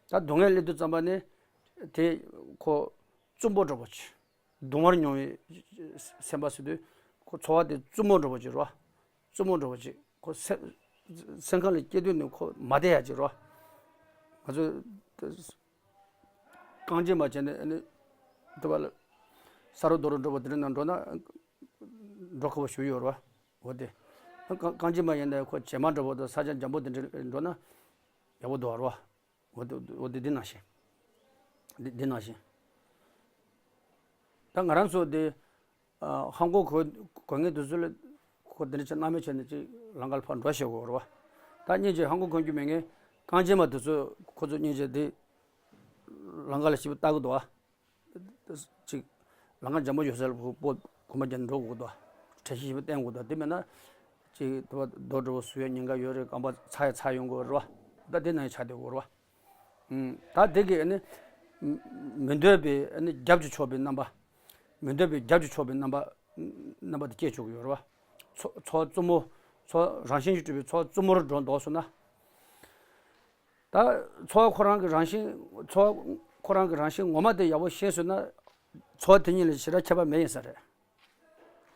ད་སྡུག་བསྔལ་སླེབས་དུས་ཙམ་པ་ནི་དེ་ཁོ་རྩུབ་པོ་འདྲ་པོ་ཅིག་གདུང་བར་མྱོང་བའི་སེམས་པ་ཟེར་དུས་ཁོ་ཚོར་བ་དེ་རྩུབ་མོ་འདྲ་པོ་ཅིག་རེད་བ། རྩུབ་མོ་འདྲ་པོ་ཅིག་ཁོ་སེམས་སེམས་ཁམས་ལ་སྐྱེ་དུས་ནི་ཁོ་མ་བདེ་ཡག་ཅིག་རེད་བ། ང་ཚོས། རྐང་རྗེན་མ་བྱས་ནས་ཨ་ནི། དེ་བ་ལ། ས་རུ་རྡོ་རུ་འགྲོ་བ་དེ་འདྲ་ནང་འགྲོ་ན། འགྲོ་ཁག་པོ་ཞིག་ཡོད་རེད་བ། འོ་དེ། རྐང་རྐང་རྗེན་མ་ཡིན་ན་ཁོ་བྱེ་མ་འདྲ་བོ་དང་ས་ཆ་འཇམ་པོ་དེ་འདྲ་འགྲོ་ན། ཡག་པོ་འདུག་རེད་བ། འོ་དེ་འོ་དེ་འདི་ནང་བཞིན། འདི་འདི་ནང་བཞིན། ད་ང་རང་ཚོ་དེ། ཨ། ཧང་ཀོང་གོ་གོ་ངེས་དུས་ཚོད་ལ་ཁོ་དེ་འདྲ་ཆ་སྣང་མེད་བྱས་ནས་ཅིག་ལམ་ཁ་ལ་ཕར་འགྲོ་ཤེས་དགོས་རེད་བ། ད་སྙིང་རྗེ་ཧང་ཀོང་གོན་རྒྱུ་མེད་ངེས་རྐང་རྗེན་མ་དེ་ཚོ་ཁོ་ཚོ་སྙིང་རྗེ་དེ་ལམ་ཁ་ལ་ཞིབ་ལྟ་གི་འདུག་ཨ། ཅིག་ལམ་ཁ་འཇམ་པོ་ཡོད་ས་ལ་སྤོ་སྒོ་མ་བརྒྱབ་ནས་འགྲོ་དགོས་འདུག་ཨ། གྲ་ཤིས་ཞིབ་བསྟན་དགོས་འདུག་དེ་མེད་ན་ཅིག་དེ་བ་རྡོ་འདྲ་བོ་བཟོས་ཡ་ཉེན་ཁ་ཡོད་རེད། རྐང་པ་ཚ་ཡ་ཚ་ཡོང་གི་རེད་བ། ད་དེ་ནང་ཡ་ཆ་དེ་དགོས་རེད་བ། ད་དེ་གི་ཨ་ནི། མི་འདོད་པའི་ཨ་ནི་རྒྱབ་ཀྱི་ཕྱོགས་པའི་རྣམ་པ། མི་འདོད་པའི་རྒྱབ་ཀྱི་ཕྱོགས་པའི་རྣམ་པ། རྣམ་པ་དེ་སྐྱེ་བཅུག་གི་ཡོད་རེད་བ། ཚོ་ཚོར་བ་རྩུབ་མོ། ཚོར་རང་བཞིན་གྱིས་གྲུབ་པའི་ཚོར་བ་རྩུབ་མོར་འགྲོ་འདུག་སོང་ན། ད་ཚོར་བ་ཁོ་རང་གི་རང་བཞིན། ཚོར་བ་ཁོ་རང་གི་རང་བཞིན་ངོ་མ་དེ་ཡག་པོ་ཤེས་སོང་ན། ཚོར་བ་དེ་གཉིས་ལ་ཞེ་དྲག་ཁྱད་པར་མེད་ཡིན་ས་རེད།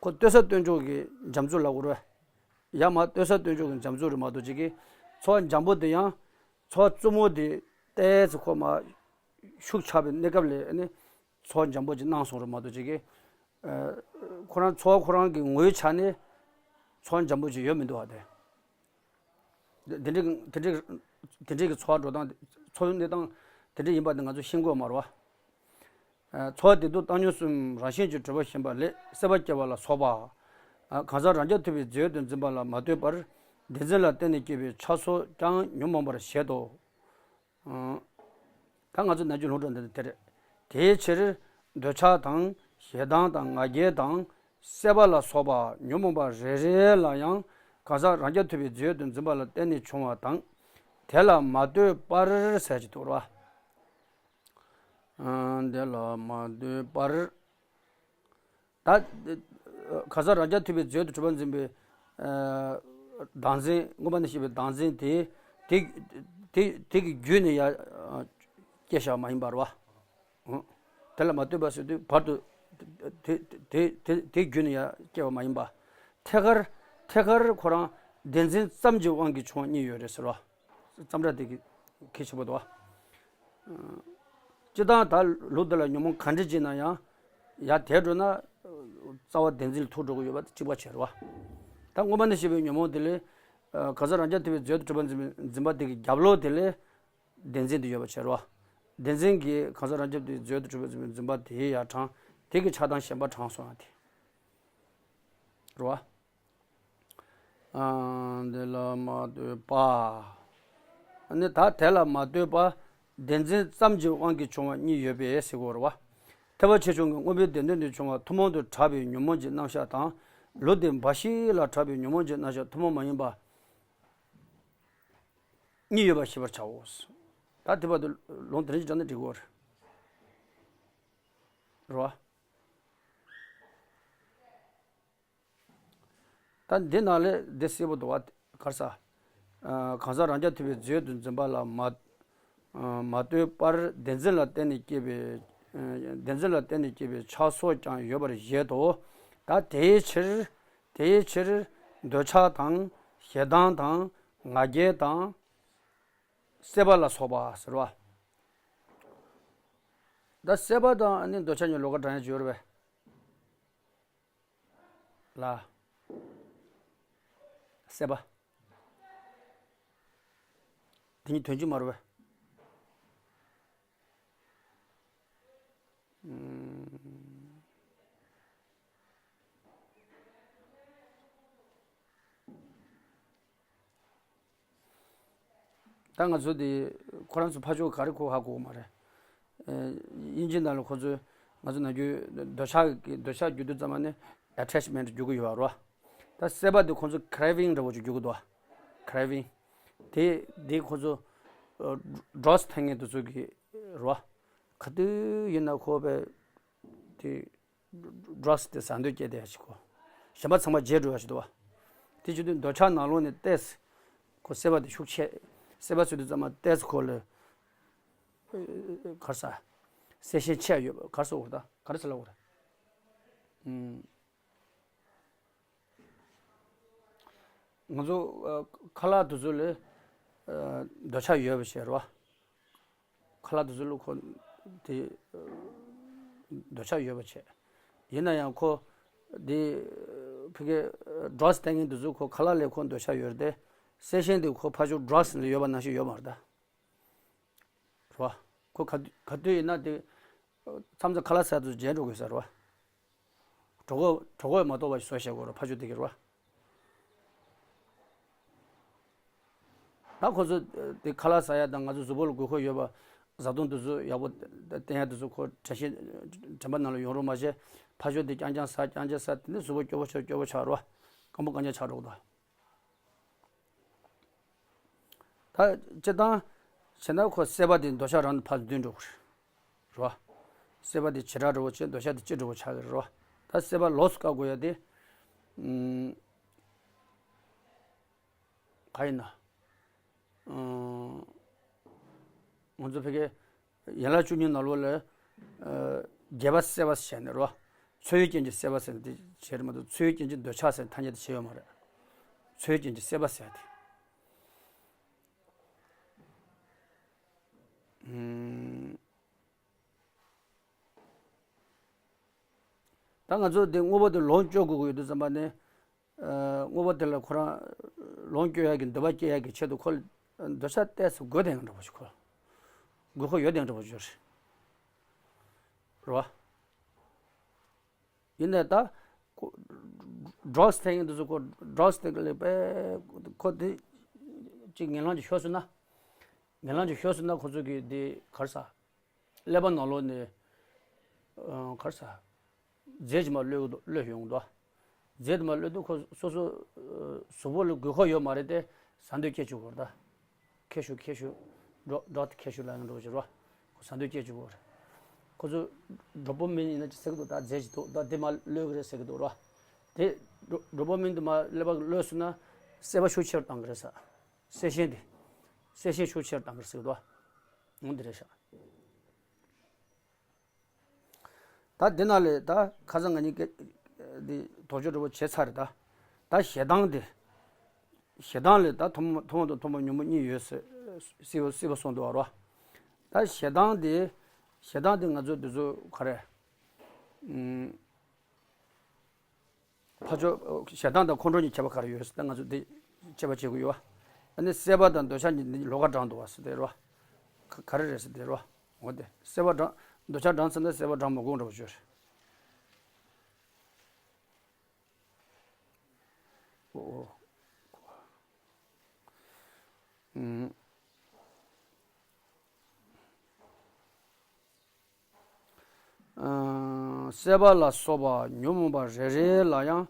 ཁོ་ལྟོས་ས་ལྟོས་འཇོག་གི་འཇམ་རྩུབ་ལབ་དགོས་རེད། ཡང་མ་ལྟོས་ས་ལྟོས་འཇོག་གི་འཇམ་རྩུབ་རེད་མ་གཏོགས་ཅིག་གི། ཚོར་བ་འཇམ་པོ་དེ་ཡང་། ཚོར་བ་རྩུབ་མོ་དེ་ཏོག་ཙམ་ཁོ་མར་ཤུགས་ཆག་པའི་གནས་སྐབས་ལ་ཨ་ནི། ཚོར་བ་འཇམ་པོ་ཅིག་སྣང་སོང་རེད་མ་གཏོགས་ཅིག་གི། ཨ། ཁོ་རང་ཚོར་བ་ཁོ་རང་གི་ངོ་བོའི་ཆ་ནས་ཚོར་བ་འཇམ་པོ་ཅིག་ཡོད་མི་འདུག་བ་དེ། དེ་འདྲའི་དེ་འདྲའི་དེ་འདྲའི་གི་ཚོར་བ་འགྲོ་སྟངས། ཚོར་བའི་གནས་སྟངས་དེ་འདྲ་ཡིན་པ་དེ་ང་ཚོས་ཤེས་དགོས་མ་རེད་བ། ཚོར་བ་བདེ་སྡུག་བཏང་སྙོམས་སུ་རང་བཞིན་གྱིས་གྲུབ་པ་ཞེན་པ་ལས་སྲེད་པ་སྐྱེ་བ་ལ་སོགས་པ། གང་ཟག་རང་རྐྱ་ཐུབ་པའི་རྫས་ཡོད་དུ་འཛིན་པ་ལ་མ་ལྟོས་པར་བདེན་འཛིན་ལ་བརྟེན་ནས་སྐྱེས་པའི་ཆགས་སོགས་ཀྱང་ཉོན་མོངས་པར་བཞེད་དོ། ད་ང་ཚོ་ནམ་རྒྱུན་ལུང་དྲངས་འདི་དེ་རེད། དེའི་ཕྱིར་འདོད་ཆགས་དང་ཞེ་སྡང་དང་ང་རྒྱལ་དང་སྲེད་པ་ལ་སོགས་པ་ཉོན་མོངས་པ་རེ་རེ་ལ་ཡང་གང་ཟག་རང་རྐྱ་ཐུབ་པའི་རྫས་ཡོད་དུ་འཛིན་པ་ལ་བརྟེན་ནས་བྱུང་བ་དང་། དེ་ལ་མ་ལྟོས་པར་ཟེར་གྱི་འདུག་ར། དེ་ལ་མ་ལྟོས་པར། ད་གང་ཟག་རང་རྐྱ་ཐུབ་པའི་མཛོད་དུ་གྲུབ་པར་འཛིན་པའི་བདག་འཛིན། མངོན་པ་ནས་བཤད་པའི་བདག་འཛིན་དེ་དེ་དེ་དེ་གི་བརྒྱུད་ནས་ཡང་སྐྱེས་བཞག་མ་ཡིན་པ་རེད་བ། དེ་ལ་མ་ལྟོས་པ་ཟེར་དུས་བར་དུ་དེ་དེ་དེ་དེ་བརྒྱུད་ནས་ཡང་སྐྱེ་བ་མ་ཡིན་པ། ཐད་ཀར་ཐད་ཀར་ཁོ་རང་བདེན་འཛིན་ཙམ་གྱི་དབང་གིས་བྱུང་བ་གཉིས་ཡོད་རེད་ཟེར་བ། ཙམ་ར་དེ་གི་གལ་ཆེན་པོ་འདུག་བ། སྤྱིར་བཏང་ད་ལུགས་འདི་ལ་ཉོན་མོངས་ག་འདྲ་ཅིག་ན་ཡང་ཡར་དེད་འགྲོ་ན་རྩ་བ་བདེན་འཛིན་ལ་ཐུག་འགྲོ་གི་ཡོད་པ་དེ་གཅིག་པ་བྱས་རེད་བ། ད་མངོན་པ་ནས་བཤད་པའི་ཉོན་མོངས་དེ་ལས་གང་ཟག་རང་རྐྱ་ཐུབ་པའི་མཛོད་དུ་གྲུབ་པར་འཛིན་པའི་འཛིན་པ་དེ་གི་རྒྱབ་ལོགས་དེ་ལས་བདེན་འཛིན་དུ་ཡོད་པ་བྱས་རོ། བདེན་འཛིན་གྱིས་གང་ཟག་རང་རྐྱ་ཐུབ་པའི་མཛོད་དུ་གྲུབ་པའི་འཛིན་པ་དེའི་ཡར་དྲངས། དེ་གི་ཆགས་སྡང་ཞེན་པ་དྲངས་སོང་ཡང་དེ་རོ། འདི་ལ་མ་ལྟོས་པ། ནི་ད་དེ་ལ་མ་ལྟོས་པ། བདེན་འཛིན་ཙམ་གྱི་དབང་གིས་བྱུང་བ་གཉིས་ཡོད་པས་ཟེར་གོ་རོ་བ། ཐེག་པ་ཆེ་ཆུང་གི་དངོས་པོའི་བདེན་དོན་དུ་བྱུང་བ་ཐུན་མོང་དུ་གྲགས་པའི་ཉོན་མོངས་ཀྱི་རྣམ་གཞག་དང་། ལུགས་དེ་འབའ་ཞིག་ལ་གྲགས་པའི་ཉོན་མོངས་ཀྱི་རྣམ་གཞག་ཐུན་མོང་མ་ཡིན་པ། གཉིས་ཡོད་པ་ཤེས་པར་བྱའོ། ད་དེ་བར་དུ་ལུང་དེ་རིང་ཅིག་དྲངས་ན་འགྲིག་གི་རེད་བ། ད་འདི་ནང་ལས་འདི་གསལ་པོ་འདུག་བ། ག་རེ་ཟ། གང་ཟག་རང་རྐྱ་ཐུབ་པའི་མཛོད་དུ་འཛིན་པ་ལ་མ་མ་ལྟོས་པར་བདེན་འཛིན་ལ་བརྟེན་ནས་སྐྱེས་པའི་བདེན་འཛིན་ལ་བརྟེན་ནས་སྐྱེས་པའི་ཆགས་སོགས་ཀྱང་ཡོད་པར་བཞེད་དོ། ད་དེའི་ཕྱིར། དེའི་ཕྱིར་འདོད་ཆགས་དང་ཞེ་སྡང་དང་ང་རྒྱལ་དང་། སྲེད་པ་ལ་སོགས་པ་ཟེར་བ། ད་སྲེད་པ་དང་ནི་འདོད་ཆགས་གཉིས་ལོགས་ཀ་དྲངས་ཡ་ཅིག་ཡོད་རེད་པས། ལ། སྲེད་པ། དེ་གཉིས་དོན་གཅིག་མ་རེད་པས། ད་ང་ཚོ་དེ་ཁོ་རང་ཚོ་ཕ་ཕྱོགས་ག་རེ་ཁོ་ཧ་གོ་གི་མ་རེད། དབྱིན་ཇི་ནང་ལ་ཁོ་ཚོས་ང་ཚོ་ནམ་རྒྱུན་འདོད་ཆགས་ཀྱི་འདོད་ཆགས་རྒྱུ་དུས་ཙམ་པ་ནི་ཨེ་ཊེཆ་མེན་ཊི་རྒྱུ་གི་ཡོད་རེད་བ། ད་སྲེད་པ་དེ་ཁོ་ཚོ་ཁི་རེ་ཝིང་འདྲ་བོ་ཅིག་རྒྱུ་གི་འདུག་བ། ཁི་རེ་ཝིང་། དེ་དེ་ཁོ་ཚོ་ཌྲག་སི་འཐེན་མཁན་དེ་ཚོ་གི་རེད་བ། ག་དུས་ཡིན་ན་ཁོ་པས་དེ། ཌྲག་སི་དེ་ཟ་འདོད་སྐྱེས་བསྡད་ཡ་ཞིག་གོ། གཞན་པ་ཚང་མ་བརྗེད་འགྲོ་ཡ་ཞིག་འདུག་བ། དེ་བྱེད་དུས་འདོད་ཆགས་ནང་ལོགས་ནས་ཏོག་ཙམ་ཁོ་སྲེད་པ་དེ་ཤུགས་ཆེ། སྲེད་པ་ཟེར་དུས་ཙམ་པ་ཏོག་ཙམ་ཁོ་ལ་ག་རེ་ཟ། གསལ་ཞེན་ཆེ་ཡ་ཡོད་པ་ག་རེ་ཟེར་དགོས་རེད་ད། ག་རེ་ཟེར་ལབ་དགོས་རེད། ཨུམ། ང་ཚོ་ཨ་ཁ་ལག་དེ་ཚོ་ལ་ཨ་འདོད་ཆགས་ཡོད་པ་བྱས་རེད་བ། ཁ་ལག་དེ་ཚོ་ལ་ཁོ་དེ་འདོད་ཆགས་ཡོད་པ་བྱས། ཡིན་ན་ཡང་ཁོ་དེ་ཕ་གི་ཌྲག་སི་འཐེན་མཁན་དེ་ཚོ་ཁོ་ཁ་ལག་ལ་ཁོ་འདོད་ཆགས་ཡོད་རེད་དེ། གསལ་ཞེན་དེ་ཁོ་ཕར་ཕྱོགས་ཌྲག་སི་ལ་ཡོད་པ་ནང་བཞིན་ཡོད་མ་རེད་ད། རེད་བ། ཁོ་ག་ག་དུས་ཡིན་ན་དེ་མཚམས་མཚམས་ཁ་ལག་ཟ་དུས་བརྗེད་འགྲོ་དགོས་ས་རེད་བ། གྲོད་ཁོག་གྲོད་ཁོག་མ་གཏོགས་པ་ཞིག་བཟོ་བྱེད་དགོས་རེད་ཕར་ཕྱོགས་དེ་གི་རེད་བ། ད་ཁོ་ཚོ་དེ་ཁ་ལག་ཟ་ཡ་དང་ང་ཚོ་གཟུགས་པོ་ལ་དགོས་མཁོ་ཡོད་པ་བཟའ་བཏུང་དེ་ཚོ་ཡག་པོ་བསྟེན་ཡ་དེ་ཚོ་ཁོ་དྲན་ཤེས་དྲན་པ་ནང་ལ་ཡོང་རོགས་མ་བྱས། ཕར་ཕྱོགས་དེ་རྐྱང་རྐྱང་ཟ་རྐྱང་རྐྱང་ཟ་དེ་ནས་གཟུགས་པོ་སྐྱོ་པོ་ཆགས་སྐྱོ་པོ་ཆགས་རེད་བ། སྐམ་པོ་རྐྱང་རྐྱང་ཆགས་འགྲོ་གི་འདུག་ད་སྤྱིར་བཏང་བྱས་ན་ཁོ་སྲེད་པ་དེ་འདོད་ཆགས་རང་དུ་ཕར་འདུས་འགྲོ་གི་རེད་བ། སྲེད་པ་དེ་བྱེ་བྲག་འདྲ་བོ་བྱས་འདོད་ཆགས་དེ་སྤྱི་འདྲ་བོ་ཆགས་ཀྱི་རེད་བ། ད་སྲེད་པ་ལོགས་སུ་བཀག་དགོས་ཡ་དེ། ཨུམ། ག་ཡིན་ན། ཨུམ། ང་ཚོ་ཕ་གི་ཡན་ལག་བཅུ་གཉིས་ནང་ལོགས་ལ། ཨ། རྒྱས་པ་སྲེད་པ་ཟེར་ནས་རེད་བ། འཚོ་བའི་རྐྱེན་གྱི་སྲེད་པ་ཟེར་ནས་དེ་བྱས་རེད་མ་གཏོགས་འཚོ་བའི་རྐྱེན་གྱི་འདོད་ཆགས་ཟེར་ཐ་སྙད་དེ་བྱས་ཡོད་མ་རེད། འཚོ་བའི་རྐྱེན་གྱི་སྲེད་པ་ཟེར་ཏེ། ཨུམ། ད་ང་ཚོ་འདི་དངོས་པོ་དེ་ལོངས་སྤྱོད་དགོས་ཀྱི་ཡོད་དུས་ཙམ་པ་ནས། ཨ། དངོས་པོ་དེ་ལ་ཁོ་རང་ལོངས་སྤྱོད་ཡག་གི་འདོད་པ་སྐྱེ་ཡག་གི་ཆེད་དུ་ཁོ་ལ་འདོད་ཆགས་ཏོག་ཙམ་དགོས་དེ་འདྲ་པོ་ཞིག་ཁོ་ལ་དགོས་མཁོ་ཡོད་དེ་འདྲ་པོ་ཞིག་རེད་བ། ཡིན་ནའི་ད་ཁོ་ཌྲག་སི་འཐེན་མཁན་དེ་ཚོ་ཁོ་ཌྲག་སི་འཐེན་གི་ལས་པས་ཁོ་དེ་ཅིག་ངན་ལམ་ཅིག་ཤོར་སོང་ན། ངན་ལམ་ཅིག་ཤོར་སོང་ན་ཁོ་ཚོ་གི་དེ་ག་རེ་ཟ། ཀླད་པ་ནང་ལོགས་ནས་ཨ། ག་རེ་ཟ། རྫས་ཅིག་མར་གློད་གློད་ཡོང་གི་འདུག་རྫས་དེ་མར་གློད་དུས་ཁོ་སོ་སོ་ཨ། གཟུགས་པོ་ལ་དགོས་མཁོ་ཡོད་མ་རེད་དེ། ཟ་འདོད་སྐྱེ་བཅུག་གི་རེད་ད། ཁེ་ཤུ་ཁེ་ཤུ། ཌོག་ཌོག་ཊར་ཁེ་ཤུ་ལབ་ཡོང་འགྲོ་བ་ཅིག་རེད་བ། ཁོ་ཟ་འདོད་སྐྱེ་བཅུག་གི་རེད། ཁོ་ཚོ་ཌོ་པ་མིན་ཡིན་ན་ཅི་ཟེར་གི་འདུག་ད་རྫས་ཅིག་འདུག་ད་དེ་མར་གློད་གི་རེད་ཟེར་གི་འདུག་ར། དེ་ཌོ་ཌོ་པ་མིན་དེ་མར་ཀླད་པ་གི་གློད་སོང་ན་སྲེད་པ་ཤུགས་ཆེ་རུ་བཏང་གི་རེད་ས། སྲེད་ཤེས་དེ། སྲེད་ཤེས་ཤུགས་ཆེ་རུ་བཏང་གི་རེད་ཟེར་གི་འདུག་འོ་འདི་རེད་ཤག་ད་འདི་ནང་ལས་ད་ཁ་སང་ང་གཉིས་ཀྱིས་འདི་དོགས་གཅོད་འདྲ་པོ་བྱས་ཚར་རེད་ད། ད་ཞེ་སྡང་དེ། ཞེ་སྡང་ལས་ད་ཐོག་མ་ཐོག་མ་དང་ཐོག་མ་ཉོན་མོངས་གཉིས་ཡོད་ཟེར། སྲིད་པ་སྲིད་པ་གསུངས་འདུག་བ་རོ། ད་ཞེ་སྡང་དེ། ཞེ་སྡང་དེ་ང་ཚོ་འདི་ཚོ་ག་རེ། ཨུམ། ཕ་ཕྱོགས་ཞེ་སྡང་དང་ཁོང་ཁྲོ་གཉིས་ཁྱད་པར་ག་རེ་ཡོད་ཟེར་ད་ང་ཚོ་འདི་དཔྱད་པ་བྱེད་དགོས་ཡོད་བ། ཨ་ནི་སྲེད་པ་དང་འདོད་ཆགས་གཉིས་འདི་ལོགས་ཀ་དྲངས་འདུག་བ་ཟེར་དེ་རོ། ག་ག་རེ་རེད་ཟེར་དེ་རོ། འོ་དེ་སྲེད་པ་དྲངས་འདོད་ཆགས་དྲངས་ཚར་ན་སྲེད་པ་དྲངས་མ་དགོས་འདྲ་པོ་བརྗོད་རེད། ཨོ། ཨོ། ཨུམ། ཨ། སྲེད་པ་ལ་སོགས་པ་ཉོན་མོངས་པ་རེ་རེ་ལ་ཡང་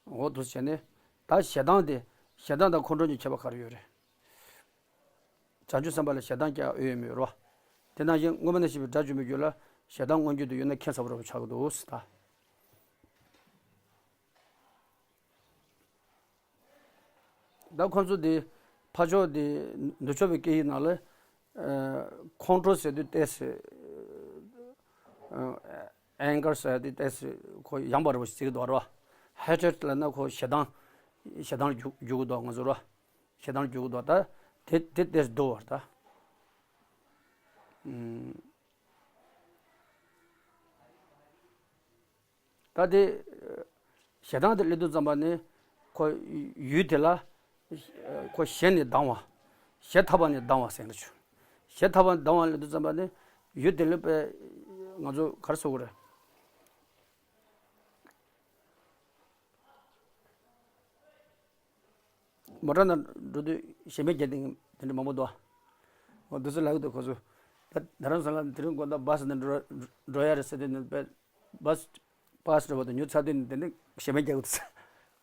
འོ་འདུག་བྱས་ནས་ད་ཞེ་སྡང་དེ་ཞེ་སྡང་དང་ཁོང་ཁྲོ་གཉིས་ཁྱད་པར་ག་རེ་ཡོད་རེད། བྱང་ཆུབ་སེམས་དཔའ་ལ་ཞེ་སྡང་སྐྱེ་འོས་ཡོད་མེད་རོ། དེ་ནང་བཞིན་སྔོན་མ་ནས་བཤད་པའི་དགྲ་བཅོམ་པའི་རྒྱུད་ལ་ཞེ་སྡང་མངོན་གྱུར་དུ་ཡོད་ན་ཁྱད་མཚར་པོ་རེད་པ་ཆགས་ཀྱི་འདུག་ཟེར་ད། ད་ཁོང་ཚོ་དེ་ཕ་ཕྱོགས་དེ་ནུབ་ཕྱོགས་པའི་སྐད་ཡིག་ནང་ལ་ཨ་ཁོང་ཁྲོ་ཟེར་དུས་ཏོག་ཙམ་ཨ་anger ཟེར་དུས་ཏོག་ཙམ་ཁོ་ཡངས་པ་རེད་པ་ཟེར་གྱི་འདུག་རོ། hatred ལབ་ན་ཁོ་ཞེ་སྡང་ཞེ་སྡང་ལ་འགྱུར་འགྱུར་གྱི་འདུག་ང་ཚོ་རོ། ཞེ་སྡང་ལ་འགྱུར་གྱི་འདུག་ད་དེ་དེ་ཏོག་ཙམ་བསྡུ་བར་ད། ཨུམ། ད་དེ་ཞེ་སྡང་དེ་སླེབས་དུས་ཙམ་པ་ནི་ཁོ་ཡུལ་དེ་ལ་ཁོ་ཞེ་ནས་སྡང་བ། ཞེ་ཐག་པ་ནས་སྡང་བ་ཟེར་ན་ཆོག་ཞེ་ཐག་པ་ནས་སྡང་བ་སླེབས་དུས་ཙམ་པ་ནི་ཡུལ་དེ་ལ་དཔེ་ང་ཚོ་ག་རེ་ཟེར་དགོས་རེད། མོ་ཊ་ནང་འགྲོ་དུས་ཞེ་མེར་རྒྱག་མཁན་དེ་འདྲ་མང་པོ་འདུག་འོ་དེ་ཚོ་ལབ་ཀྱི་འདུག་ཁོ་ཚོ། ད་རྡ་རམ་ས་ལ་དེ་རིང་དགོང་དག་བྷ་སི་ནང་འགྲོ་འགྲོ་ཡ་རེད་ཟེར་དུས་ནི་དཔེ་བྷ་སི་པ་སི་འགྲོ་བ་དང་ཉུ་ཚ་དུས་ནི་དེ་ནི་ཞེ་མེར་རྒྱག་གི་འདུག་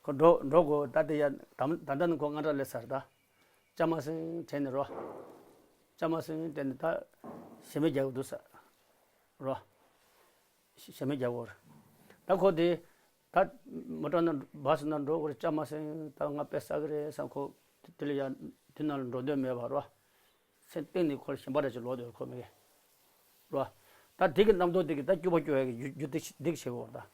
ཁོ་འགྲོ་འགྲོ་དགོས་ད་དེ་ཡ་ད་ད་ལྟ་ནི་ཁོ་ང་འདྲ་སླེབས་ཚར་ད། ཅ་མ་སེང་དྲན་ནས་རོ། ཅ་མ་སེང་དྲན་ནས་ད་ཞེ་མེར་རྒྱག་གི་འདུག་ས་རོ། ཞེ་མེར་རྒྱག་གོ་རེད། ད་ཁོ་དེ་ད་མོ་ཊ་ནང་བྷ་སི་ནང་འགྲོ་དགོས་རེད། ཅ་མ་སེང་ད་ང་དཔེ་ཟ་གི་རེད་བསམ་ཁོ་དེ་ལ་ཡ་དེ་ནང་ལ་འགྲོ་འདོད་མེད་པ་རོ། སེམས་གཏིང་ནས་ཁོ་ལ་ཞེན་པ་འདྲ་ཅིག་ལོག་འདུག་ཁོ་མི་གི་རོ། ད་དེ་གི་རྣམ་རྟོག་དེ་གི་ད་སྐྱུག་པ་སྐྱུག་ཡ་གི་རྒྱུ་རྒྱུ་དེ་དེ་གི་བྱེད་གོ་རེད་ད།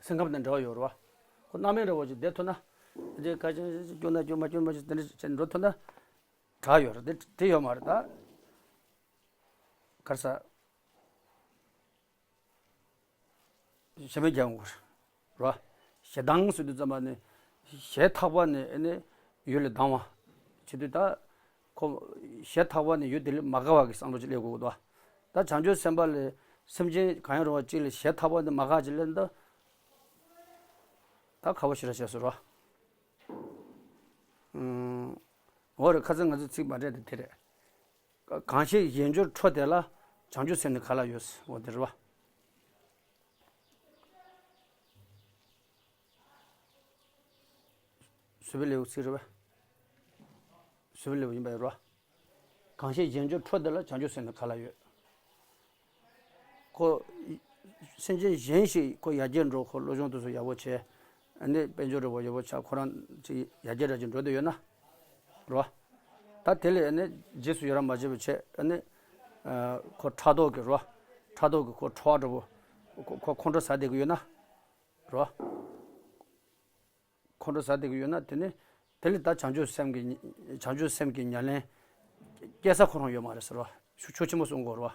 སེམས་ཁམས་དང་འབྲེལ་བ་ཡོད་རེད་བ། ཁོ་སྣང་མེད་འདྲ་བོ་ཅིག་བསྡད་ཐུབ་ན། དེ་ཁ་ཅན་སྐྱུག་ན་སྐྱུག་མ་སྐྱུག་མ་སྐྱུག་དེ་འདྲ་བྱས་འགྲོ་ཐུབ་ན། དྲག་ཡོད་རེད་དེ་དེ་ཡོད་མ་རེད་ད། གར་ས། ཞེ་མེར་རྒྱག་དགོས་རེད། ཞེ་སྡང་ཟེར་དུས་ཙམ་པ་ནི་ཞེ་ཐག་པ་ནས་ཨ་ནི་ཡུལ་ལས་ལྡང་བ་བྱེད་དུས་ད་ཁོ་ཞེ་ཐག་པ་ནས་ཡུལ་དེ་ལས་མ་དགའ་བ་གི་བསམ་བློ་ཅིག་སླེབས་དགོས་ཀྱི་འདུག་ད་བྱང་ཆུབ་སེམས་དཔའ་ལས་སེམས་ཅན་གང་ཡང་རུང་བ་གཅིག་ལ་ཞེ་ཐག་པ་ནས་མ་དགའ་ཅིག་སླེབས་ན་ད་ད་ཁ་བ་ཞེ་དྲག་བྱས་སོང་རོ། ཨུམ། འོ་རེད། ཁ་སང་ང་ཚོ་ཚིག་མ་འགྲིག་དེ་དེ་རེད། གང་ཞིག་གཞན་འབྱོར་འཕྲོ་དེ་ལ་བྱང་ཆུབ་སེམས་ནི་ག་ལ་ཡོད། འོ་དེ་རེད་བ། བཟོད་པའི་ལེའུ་ཚིག་རེད་བ། བཟོད་པའི་ལེའུ་ཡིན་པ་ཡོད་རེད་བ། གང་ཞིག་གཞན་འབྱོར་འཕྲོ་དེ་ལ་བྱང་ཆུབ་སེམས་ནི་ག་ལ་ཡོད། ཁོ། སེམས་ཅན་གཞན་ཞིག་ཁོ་ཡར་རྒྱས་འགྲོ་ཁོ་བློ་སྦྱོང་དེ་ཚོ་ཡག་པོ་བྱས། ཨ་ནི་དཔལ་འབྱོར་རེ་བ་ཡག་པོ་ཆགས་ཁོ་རང་ཅིག་ཡར་རྒྱས་འདྲ་ཅིག་འགྲོ་འདོད་ཡོད་ན། རོ། ད་དེ་ལས་ཨ་ནི་རྗེས་སུ་ཡི་རང་མ་བྱེད་པ་བྱས་ཨ་ནི། ཁོ་ཕྲག་དོག་གི་རོ། ཕྲག་དོག་གི་ཁོ་ཁྲོ་བ་འདྲ་བོ། ཁོ་ཁོ་ཁོང་ཁྲོ་ཟ་བསྡད་ཀྱི་ཡོད་ན། རོ། ཁོང་ཁྲོ་ཟ་བསྡད་ཀྱི་ཡོད་ན་དེ་ནི་དེ་ལས་ད་བྱང་ཆུབ་སེམས་ཀྱི་བྱང་ཆུབ་སེམས་ཀྱི་ཉམས་ལེན་སྐྱེ་ས་ཁོ་རང་ཡོད་མ་རེད་ཟེར་བ། ཤུགས་ཆེན་པོ་གསུང་དགོས་རེད་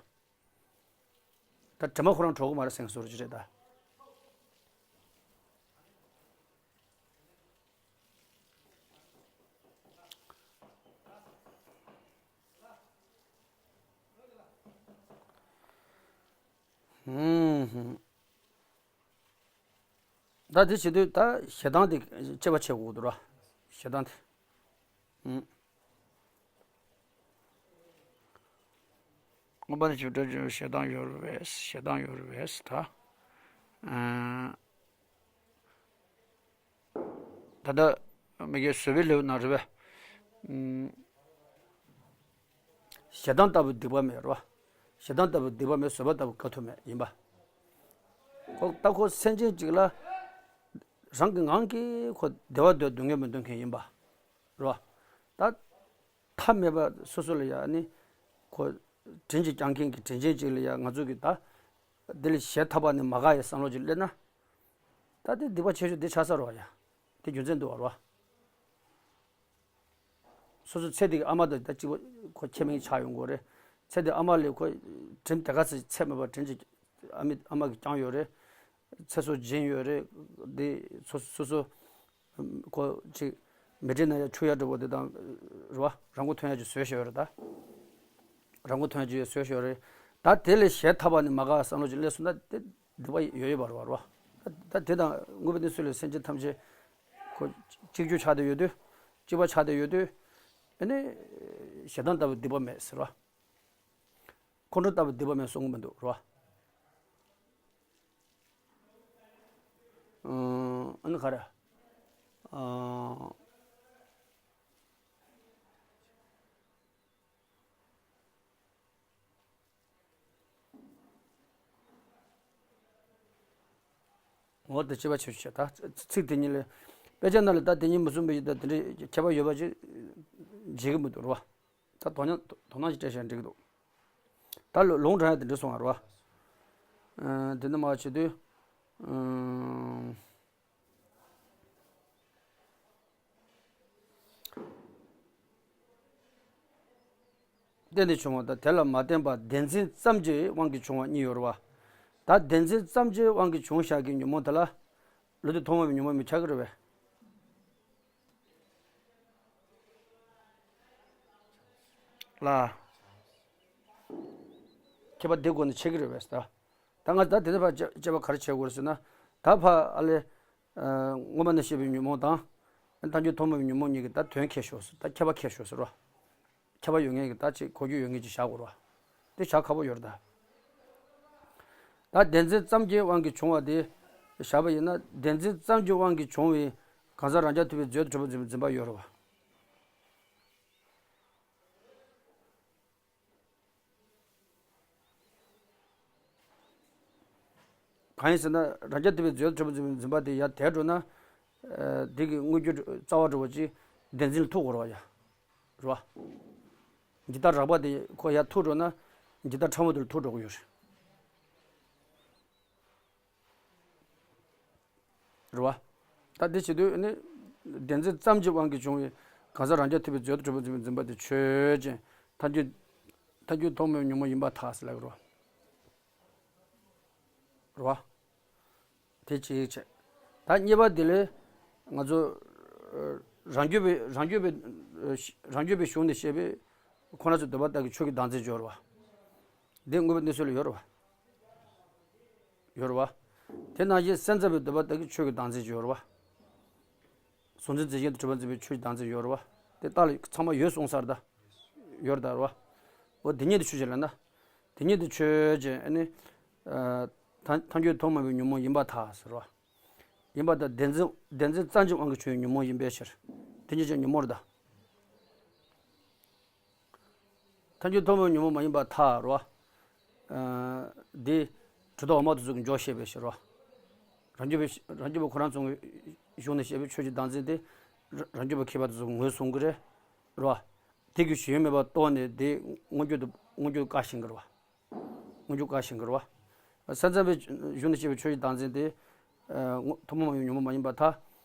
བ། ད་དྲི་མ་ཁོ་རང་གྲོལ་གི་མ་རེད་ཟེར་བཟོ་རྒྱུ་རེད་ད། ཧུམ་ཧུམ། ད་དེ་བྱེད་དུས་ད་ཞེ་སྡང་དེ་གཅེས་པ་བྱེད་དགོས་འདུག་ར། ཞེ་སྡང་དེ། ཨུམ། མངོན་པ་ནས་ཞེ་སྡང་ཡོད་རེད་པས། ཞེ་སྡང་ཡོད་རེད་པས་ད། ཨ། ད་ལྟ་མི་དགེ་བཟོད་པའི་ལེའུ་ནང་རེད་པས། ཨུམ། ཞེ་སྡང་ལྟ་བུའི་སྡིག་པ་མེད་རེད་པ། ཞེ་སྡང་ལྟ་བུ་སྡིག་པ་མེད། བཟོད་པ་ལྟ་བུ་དཀའ་ཐུབ་མེད་ཡིན་པ། ཁོ་ད་ཁོ་སེམས་ཅན་གཅིག་ལ་རང་གི་ངང་གིས་ཁོ་བདེ་བ་འདོད་སྡུག་བསྔལ་མི་འདོད་མཁན་ཡིན་པ་རེད་བ། ད་ཐབས་མེད་པ་སོ་སོ་ལ་ཡ་ནི་ཁོ་དྲིན་གྱིས་བསྐྱངས་མཁན་གྱི་དྲིན་ཅན་གཅིག་ལ་ཡ་ང་ཚོ་གིས་ད་འདི་ལས་གཞན་ཐར་པ་ནི་མ་དགའ་ཡི་བསམ་བློ་ཅིག་སླེབས་ན། ད་དེ་སྡིག་པ་ཆེ་ཤོས་དེ་ཆགས་ས་རེད་བ་ཡ། དེ་རྒྱུ་མཚན་འདུག་བ་རེད་བ། སོ་སོ་ཚེ་འདི་གི་ཨ་མ་དང་ད་གཅིག་པ་ཁོ་ཁྱད་མེད་ཆགས་ཡོང་གི་རེད། ཚེ་འདི་ཨ་མ་ལས་ཁོ་དྲིན་དེ་ག་ཚོད་ཚད་མེད་པ་དྲིན་གྱིས་ཨ་མི་ཨ་མ་གིས་བསྐྱངས་ཡོད་རེད། ཚེ་སྲོག་སྦྱིན་ཡོད་རེད། འདི་སོ་སོ་སོ་ཁོ་ཅིག་མལ་ཁྲིའི་ནང་ཡ་ཆུ་ཡ་འདྲ་པོ་དེ་དང་རེད་བ། རང་མགོ་ཐོན་ཡ་ཅིག་བཟོས་བཞག་ཡོད་རེད་ད། རང་མགོ་ཐོན་ཡ་ཅིག་བཟོས་བཞག་ཡོད་རེད། ད་དེ་ལས་གཞན་ཐར་པ་ནི་མ་དགའ་བསམ་བློ་ཅིག་སླེབས་སོང་ན་དེ། སྡིག་པ་ཡོད་ཡོད་པ་རེད་བ་རེད་བ། ད་དེ་དང་དངོས་པོ་གནས་ཚུལ་ལས་སེམས་ཅན་ཐམས་ཅད་ཁོ་གཅིག་གྱུར་ཆགས་བསྡད་ཡོད་དུས། གཅིག་པ་ཆགས་བསྡད་ཡོད་དུས། ཨ་ནི་ཞེ་སྡང་ལྟ་བུ་སྡིག་པ་མེད་ཟེར་བ། ཁོང་ཁྲོ་ལྟ་བུ་སྡིག་པ་མེད་གསུང་གི་མི་འདུག་རེད་བ། ཨ་ནི་ག་རེ། ཨ། ངོ་དེ་ཅི་བ་ཆེ་ཆེ་ད་ཚིག་དེ་གཉིས་ལས། དཔེ་ཆ་ནང་ལ་ད་དེ་གཉིས་མི་གསུངས་པའི་ད་དེ་འདྲའི་ཁྱད་པར་ཡོད་པ་ཅིག་བརྗེད་ཀྱི་མི་འདུག་རེད་བ། ད་དོ་སྣང་དོ་སྣང་ཞིག་སྤྲད་བཞག་འགྲིག་གི་འདུག་ད་ལོ་ལུང་དྲངས་ཡ་དེ་འདྲ་སོང་བ་རེད་བ། ཨ། དེ་འདྲ་མ་བྱེད་དུས། ཨ། བརྟེན་ཏེ་བྱུང་བ་དང་དེ་ལ་མ་བརྟེན་པ་བདེན་འཛིན་ཙམ་གྱི་དབང་གིས་བྱུང་བ་གཉིས་ཡོད་རེད་བ། ད་བདེན་འཛིན་ཙམ་གྱི་དབང་གིས་བྱུང་བཞག་གི་ཉོན་མོངས་དེ་ལ། བློ་གཏད་ཐོག་མ་བའི་ཉོན་མོངས་མི་ཆགས་ཀྱི་རེད་པས། ལ། ཁྱད་པར་དེ་སྒོ་ནས་ཕྱེ་གི་རེད་པས་ད། ད་ང་ད་དེ་ནས་ཕར་དཔྱད་དཔྱད་པ་ག་རེ་བྱེད་དགོས་རེད་ཟེར་ན། ད་ཕར་ཨ་ལས། ཨ། སྔོན་མ་ནས་བཤད་པའི་ཉོན་མོངས་དང་། ཐལ་འགྱུར་ཐོག་མ་བའི་ཉོན་མོངས་གཉིས་ཀྱི་ད་དོན་ཁས་ཤོག་ཟེར། ད་ཁྱད་པར་ཁས་ཤོག་ཟེར་རོ། ཁྱད་པར་ཡོད་མཁན་གྱི་ད་ཅིག་གོ་རྒྱུ་ཡོད་མཁན་ཅིག་བཞག་དགོས་རེད་བ། དེ་བཞག་ཁག་པོ་ཡོད་རེད་ད། ད་བདེན་འཛིན་ཙམ་གྱི་དབང་གིས་བྱུང་བ་དེ་བཞག་པ་ཡིན་ན། བདེན་འཛིན་ཙམ་གྱི་དབང་གིས་བྱུང་བའི་གང་ཟག་རང་རྐྱ་ཐུབ་པའི་རྫས་དང་གྲུབ་པ་འཛིན་པ་ཡོད་རེད་བ། གང་ཡིན་ཟེར་ན། རང་རྐྱ་ཐུབ་པའི་རྫས་དང་གྲུབ་པ་འཛིན་པ་དེ་ཡར་དེད་འགྲོ་ན། ཨ། དེ་གི་དངོས་རྒྱུ་རྩ་བ་འགྲུབ་པ་ཅིག་བདེན་འཛིན་ལ་ཐུག་དགོས་རེད་བ་ཡ། རེད་བ། འཇིག་ལྟ་རགས་པ་དེ་ཁོ་ཡར་ཐུག་འགྲོ་ན། འཇིག་ལྟ་ཕྲ་མོ་དེ་ལ་ཐུག་འགྲོ་གི་ཡོད་རེད། རེད་བ། ད་འདི་བྱེད་དུས་ནི། བདེན་འཛིན་ཙམ་གྱི་དབང་གིས་བྱུང་བའི་གང་ཟག་རང་རྐྱ་ཐུབ་པའི་རྫས་དང་གྲུབ་པ་འཛིན་པ་དེ་ཆོས་ཅན། ཐལ་འགྱུར། ཐལ་འགྱུར་ཐོག་མའི་ཉོན་མོངས་ཡིན་པར་ཐལ་ཟེར་ལབ་ཀྱི་རེད་བ། རེད་བ། དེ་གཅིག་བྱས། ད་གཉིས་པ་དེ་ལས་ང་ཚོ། ཨ། རང་རྒྱུད་པའི་རང་རྒྱུད་པའི། ཨ། རང་རྒྱུད་པའི་གཞུང་ནས་བཤད་པའི་ཁོ་ན་ཚོའི་འདོད་པ་ལྟར་གྱི་ཆོས་ཀྱི་བདག་འཛིན་སྦྱོར་བ། འདི་དངོས་པོའི་གནས་ཚུལ་ལ་ཡོད་རེད་བ། ཡོད་རེད་བ། དེ་ནང་བཞིན་སེམས་ཙམ་པའི་འདོད་པ་ལྟར་གྱི་ཆོས་ཀྱི་བདག་འཛིན་ཡོད་རེད་བ། གཟུང་འཛིན་རྫས་གཞན་དང་གྲུབ་པ་འཛིན་པའི་ཆོས་ཀྱི་བདག་འཛིན་ཡོད་རེད་བ། དེ་ལྟ་ལ་ཚང་མ་ཡོད་གསུངས་ས་རེད་ད། ཡོད་རེད་ད་རེད་བ། འོ་དེ་ཉིད་དུ་ཆོས་ཅན་ལབ་ན། དེ་ཉིད་དུ་ཆོས་ཅན་ཨ་ནི། ཨ། ཐལ་ཐལ་འགྱུར་ཐོག་མ་བའི་ཉོན་མོངས་ཡིན་པར་ཐལ་ཟེར་བ། ཡིན་པར་ཐལ། བདེན་འཛིན་བདེན་འཛིན་ཙམ་གྱི་དབང་གིས་བྱུང་བའི་ཉོན་མོངས་ཡིན་པའི་ཕྱིར། དེ་ཉིད་ཀྱང་ཉོན་མོངས་རེད་ད། ཐལ་འགྱུར་ཐོག་མའི་ཉོན་མོངས་མ་ཡིན་པར་ཐལ་རོ། ཨ། འདི་གྲུབ་མཐའ་འོག་མ་དེ་ཚོ་གིས་འཇོག་ཤེས་པའི་ཕྱིར་རོ། རང་རྒྱུད་པའི་རང་རྒྱུད་པ་ཁོ་རང་ཚོ་གི་གཞུང་ནས་བཤད་པའི་ཆོས་ཀྱི་བདག་འཛིན་དེ་རང་རྒྱུད་པ་མཁས་པ་དེ་ཚོ་གིས་ངོས་བཟུང་གི་རེད་རོ། དེ་གི་ཞེན་ཡུལ་མེད་པར་རྟོགས་ནས་དེ་མངོན་གྱུར་དུ་མངོན་གྱུར་བཀག་ཤེས་ཀྱི་རེད་བ། མངོན་གྱུར་བཀག་ཤེས་ཀྱི་རེད་བ། སེམས་ཙམ་པའི་གཞུང་ནས་བཤད་པའི་ཆོས་ཀྱི་བདག་འཛིན་དེ། ཨ། ཐུན་མོང་མ་ཡིན་ཉོན་མོངས་མ་ཡིན་པར་ཐལ།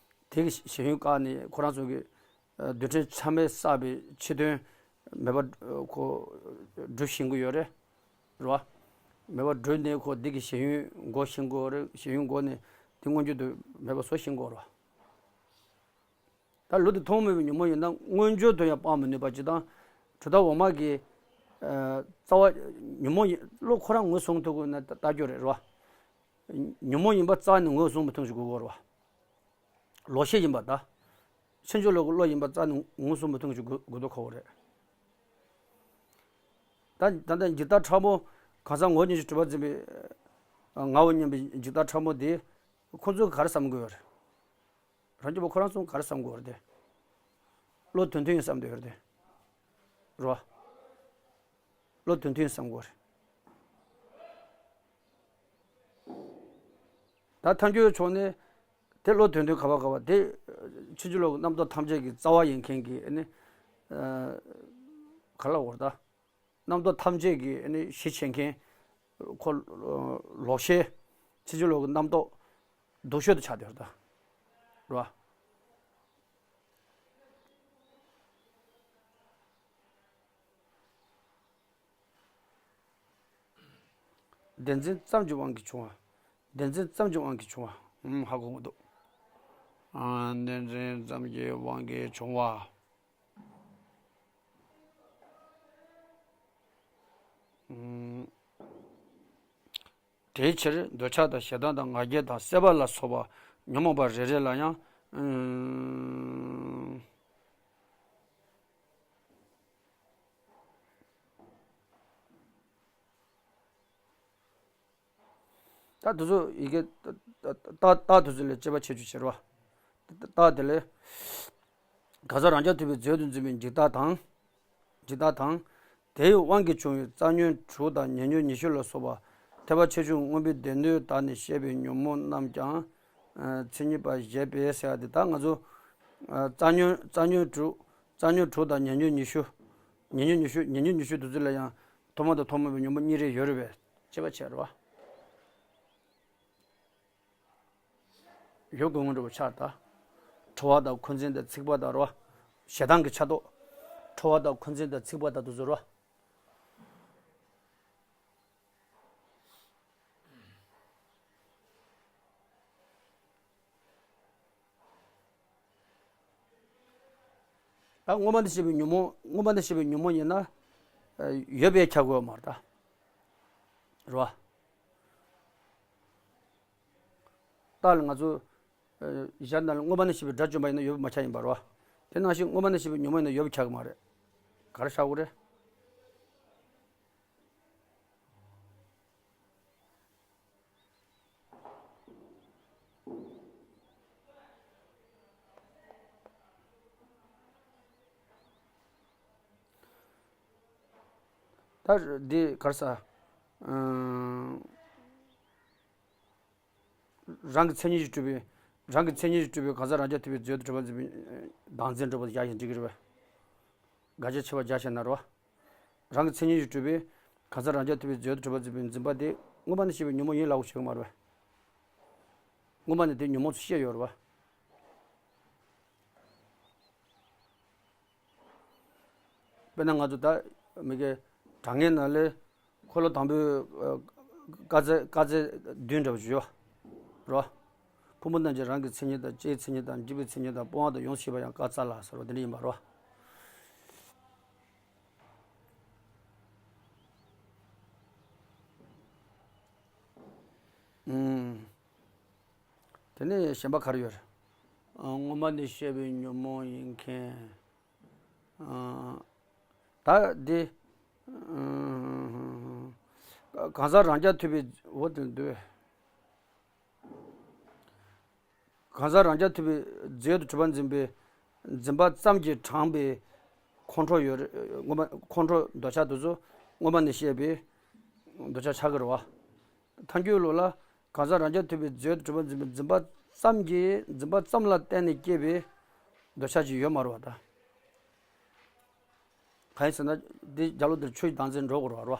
དེ་གི་ཞེན་ཡུལ་བཀག་ནས་ཁོ་རང་ཚོ་གི། ཨ། རྡུལ་ཕྲན་ཆ་མེད་བསགས་པའི་ཕྱི་དོན་མེད་པ་ཁོ་སྒྲུབ་ཤེས་ཀྱི་ཡོད་རེད། རེད་བ། མེད་པ་སྒྲུབ་ནས་ཁོ་འདི་གི་ཞེན་ཡུལ་འགོག་ཤེས་ཀྱི་ཡོད་རེད། ཞེན་ཡུལ་འགོག་ནས་འདི་མངོན་གྱུར་དུ་མེད་པ་བཟོ་ཤེས་ཀྱི་ཡོད་རེད་བ། ད་ལུགས་དེ་ཐུན་མོང་མ་ཡིན་ཉོན་མོངས་ཡིན་ན་མངོན་གྱུར་དུ་ཡང་སྤང་མི་ནུས་པ་ཅིག་དང་། གྲུབ་མཐའ་འོག་མ་གི། ཨ། རྩ་བ་ཉོན་མོངས་ཡིན་བློ་ཁོ་རང་ངོས་བཟུང་ཐུབ་དགོས་ན་ལྟ་རྒྱུ་རེད་རོ། ཉོན་མོངས་ཡིན་པ་རྩ་ནས་ངོས་བཟུང་མི་ཐུབ་ཞིག་དགོས་ཀྱི་རེད་བ། ལོག་ཤེས་ཡིན་པ་ད། ཕྱིན་ཅི་ལོག་གི་བློ་ཡིན་པ་རྩ་ནས་ངོས་བཟུང་མི་ཐུབ་ཞིག་དགོས་དགོས་མདོག་ཁ་པོ་རེད། ད་ད་ལྟ་འཇིག་ལྟ་ཕྲ་མོ་གང་ཟག་ངོ་བོ་ཉིད་ཀྱིས་གྲུབ་པ་འཛིན་པའི། ཨ། ངའོ་སྙམ་པའི་འཇིག་ལྟ་ཕྲ་མོ་དེ་ཁོ་ཚོས་ག་རེ་བསམ་གྱི་ཡོད་རེད། རང་རྒྱུད་པ་ཁོ་རང་ཚོ་ག་རེ་བསམ་གྱི་ཡོད་རེད་དེ། བློ་དོན་མཐུན་ཡིན་བསམ་བསྡད་ཡོད་རེད་དེ། རོ། བློ་དོན་མཐུན་ཡིན་བསམ་གྱི་ཡོད་རེད། ད་ཐལ་འགྱུར་ཕྱོགས་ནས་དེ་བློ་དོན་དུ་ག་བ་ག་བ་དེ་ཕྱིན་ཅི་ལོག་གི་རྣམ་རྟོག་ཐམས་ཅད་ཀྱི་རྩ་བ་ཡིན་མཁན་གྱི་ཨ་ནི་ག་ལ་འོར་ད། རྣམ་རྟོག་ཐམས་ཅད་ཀྱི་ཨ་ནི་གཞི་བྱེད་མཁན་ཁོ་ལོག་ཤེས་ཕྱིན་ཅི་ལོག་གི་རྣམ་རྟོག་སྡུག་ཤོས་དུ་ཆགས་བསྡད་ཡོད་ད། རེད་བ། བདེན་འཛིན་ཙམ་གྱི་དབང་གིས་བྱུང་བ། བདེན་འཛིན་ཙམ་གྱི་དབང་གིས་བྱུང་བ། ཧུམ། ཧ་གོ་མི་འདུག་ཨ། བདེན་འཛིན་ཙམ་གྱི་དབང་གིས་བྱུང་བ། ཨུམ། དེའི་ཕྱིར་འདོད་ཆགས་དང་ཞེ་སྡང་དང་ང་རྒྱལ་དང་སྲེད་པ་ལ་སོགས་པ་ཉོན་མོངས་པ་རེ་རེ་ལ་ཡང་། ཨུམ། ད་དེ་ཚོ་ཡི་གེ་རྟགས་དེ་ཚོ་ལས་དཔྱད་པ་བྱེད་རྒྱུ་བྱེད་རོགས། རྟགས་དེ་ལས། གང་ཟག་རང་རྐྱ་ཐུབ་པའི་མཛོད་དུ་འཛིན་པའི་འཇིག་ལྟ་དང་། འཇིག་ལྟ་དང་། དེའི་དབང་གིས་བྱུང་བའི་རྩ་ཉོན་དྲུག་དང་ཉེ་ཉོན་ཉི་ཤུ་ལ་སོགས་པ་ཐེག་པ་ཆེ་ཆུང་མངོན་པའི་སྡེ་སྣོད་དག་ནས་བཤད་པའི་ཉོན་མོངས་རྣམས་ཀྱང་། མཚན་ཉིད་པ་བཞེད་པས་ཟེར་ཡ་དེ་ད་ང་ཚོ། རྩ་ཉོན་རྩ་ཉོན་དྲུག་རྩ་ཉོན་དྲུག་དང་ཉེ་ཉོན་ཉི་ཤུ། ཉེ་ཉོན་ཉི་ཤུ་ཉེ་ཉོན་ཉི་ཤུ་དེ་ཚོ་ལ་ཡང་ཐོག་མ་དང་ཐོག་མ་མེད་པའི་ཉོན་མོངས་གཉིས་རེ་ཡོད་རེད་པས་དཔྱད་པ་བྱས་རེད་བ། ཡོད་དགོས་ངོ་འདྲ་པོ་ཆགས་ད། ཁྲོ་བ་དང་འཁོན་འཛིན་དང་ཚིག་པ་དང་རོ། ཞེ་སྡང་གི་ཆ་ཏོག་ཁྲོ་བ་དང་འཁོན་འཛིན་དང་ཚིག་པ་དང་དུ་ཟུར་རོ། ད་སྔོན་མ་ནས་བཤད་པའི་ཉོན་མོངས་སྔོན་མ་ནས་བཤད་པའི་ཉོན་མོངས་ཡིན་ན། ཡོད་པའི་ཆ་དགོས་མ་རེད་ད། རོ། ད་ལ་ང་ཚོ། གཞན་དང་སྔོན་མ་ནས་བཤད་པའི་དགྲ་བཅོམ་པ་ཡིན་ན་ཡོད་པའི་མ་ཆགས་ཡིན་པ་རོ། དེ་ནང་བཞིན་སྔོན་མ་ནས་བཤད་པའི་ཉོན་མོངས་ཡིན་ན་ཡོད་པའི་ཆགས་ཀྱི་མ་རེད། ག་རེ་ཆགས་དགོས་རེད། ད་འདི་ག་རེ་ཟ། ཨང་། རང་གི་མཚན་ཉིད་ཀྱིས་གྲུབ་པའི། རང་གི་མཚན་ཉིད་ཀྱིས་གྲུབ་པའི་གང་ཟག་རང་རྐྱ་ཐུབ་པའི་མཛོད་དུ་གྲུབ་པ་འཛིན་པའི་བདག་འཛིན་གྲུབ་པ་དེ་བཞག་ཡིན་འགྲིག་གི་རེད་པས། དགག་བྱ་ཕྱེ་བ་བརྒྱ་བྱས་ན་རོ། རང་གི་མཚན་ཉིད་ཀྱིས་གྲུབ་པའི་གང་ཟག་རང་རྐྱ་ཐུབ་པའི་མཛོད་དུ་གྲུབ་པ་འཛིན་པའི་འཛིན་པ་དེ་སྔོན་མ་ནས་བཤད་པའི་ཉོན་མོངས་ཡིན་ལབ་དགོས་ཀྱི་མ་རེད་པས། སྔོན་མ་ནས་དེ་ཉོན་མོངས་སུ་བཤད་ཡོད་རེད་པ། དཔེར་ན་ང་ཚོ་ད་མི་དགེ་དྲང་ངེས་ནང་ལས་འཁོར་ལོ་དང་པོའི་ཀ་ཚད་ཀ་ཚད་བདུན་འདྲ་པོ་ཞིག་ཡོད་རོ། ཕུང་པོ་རྣམས་ཀྱི་རང་གི་མཚན་ཉིད་དང་ལྕེའི་མཚན་ཉིད་དང་འཇིག་པའི་མཚན་ཉིད་དང་སྤོང་བ་དང་ཡོངས་སུ་ཤེས་པ་ཡང་ཀ་ཙ་ལ་ཟེར་བ་དེ་འདྲ་ཡིན་པ་རོ། ཨུམ། དེ་ནས་གཞན་པ་ག་རེ་ཡོད་རེད། ཨ། སྔོན་མ་ནས་བཤད་པའི་ཉོན་མོངས་ཡིན་མཁན། ཨ། ད་འདི། ཨ། གང་ཟག་རང་རྐྱ་ཐུབ་པའི་འོ་དེ་འདུག་གང་ཟག་རང་རྐྱ་ཐུབ་པའི་རྫས་དུ་གྲུབ་པ་འཛིན་པའི་འཛིན་པ་ཙམ་གྱིས་དྲངས་པའི་ཁོང་ཁྲོ་ཡོད་རེད། སྔོན་མ་ཁོང་ཁྲོ་འདོད་ཆགས་དེ་ཚོ་སྔོན་མ་ནས་བཤད་པའི་འདོད་ཆགས་ཆགས་ཀྱི་རེད་བ། ཐལ་འགྱུར་ལུགས་ལ་གང་ཟག་རང་རྐྱ་ཐུབ་པའི་རྫས་དུ་གྲུབ་པ་འཛིན་པའི་འཛིན་པ་ཙམ་གྱིས་འཛིན་པ་ཙམ་ལ་བརྟེན་ནས་སྐྱེས་པའི་འདོད་ཆགས་ཅིག་ཡོད་མ་རེད་བ་ད། གང་ཡིན་ཟེར་ན་འདི་རྒྱ་ལོ་འདིར་ཆོས་ཀྱི་བདག་འཛིན་འགྲོ་དགོས་རེད་བ།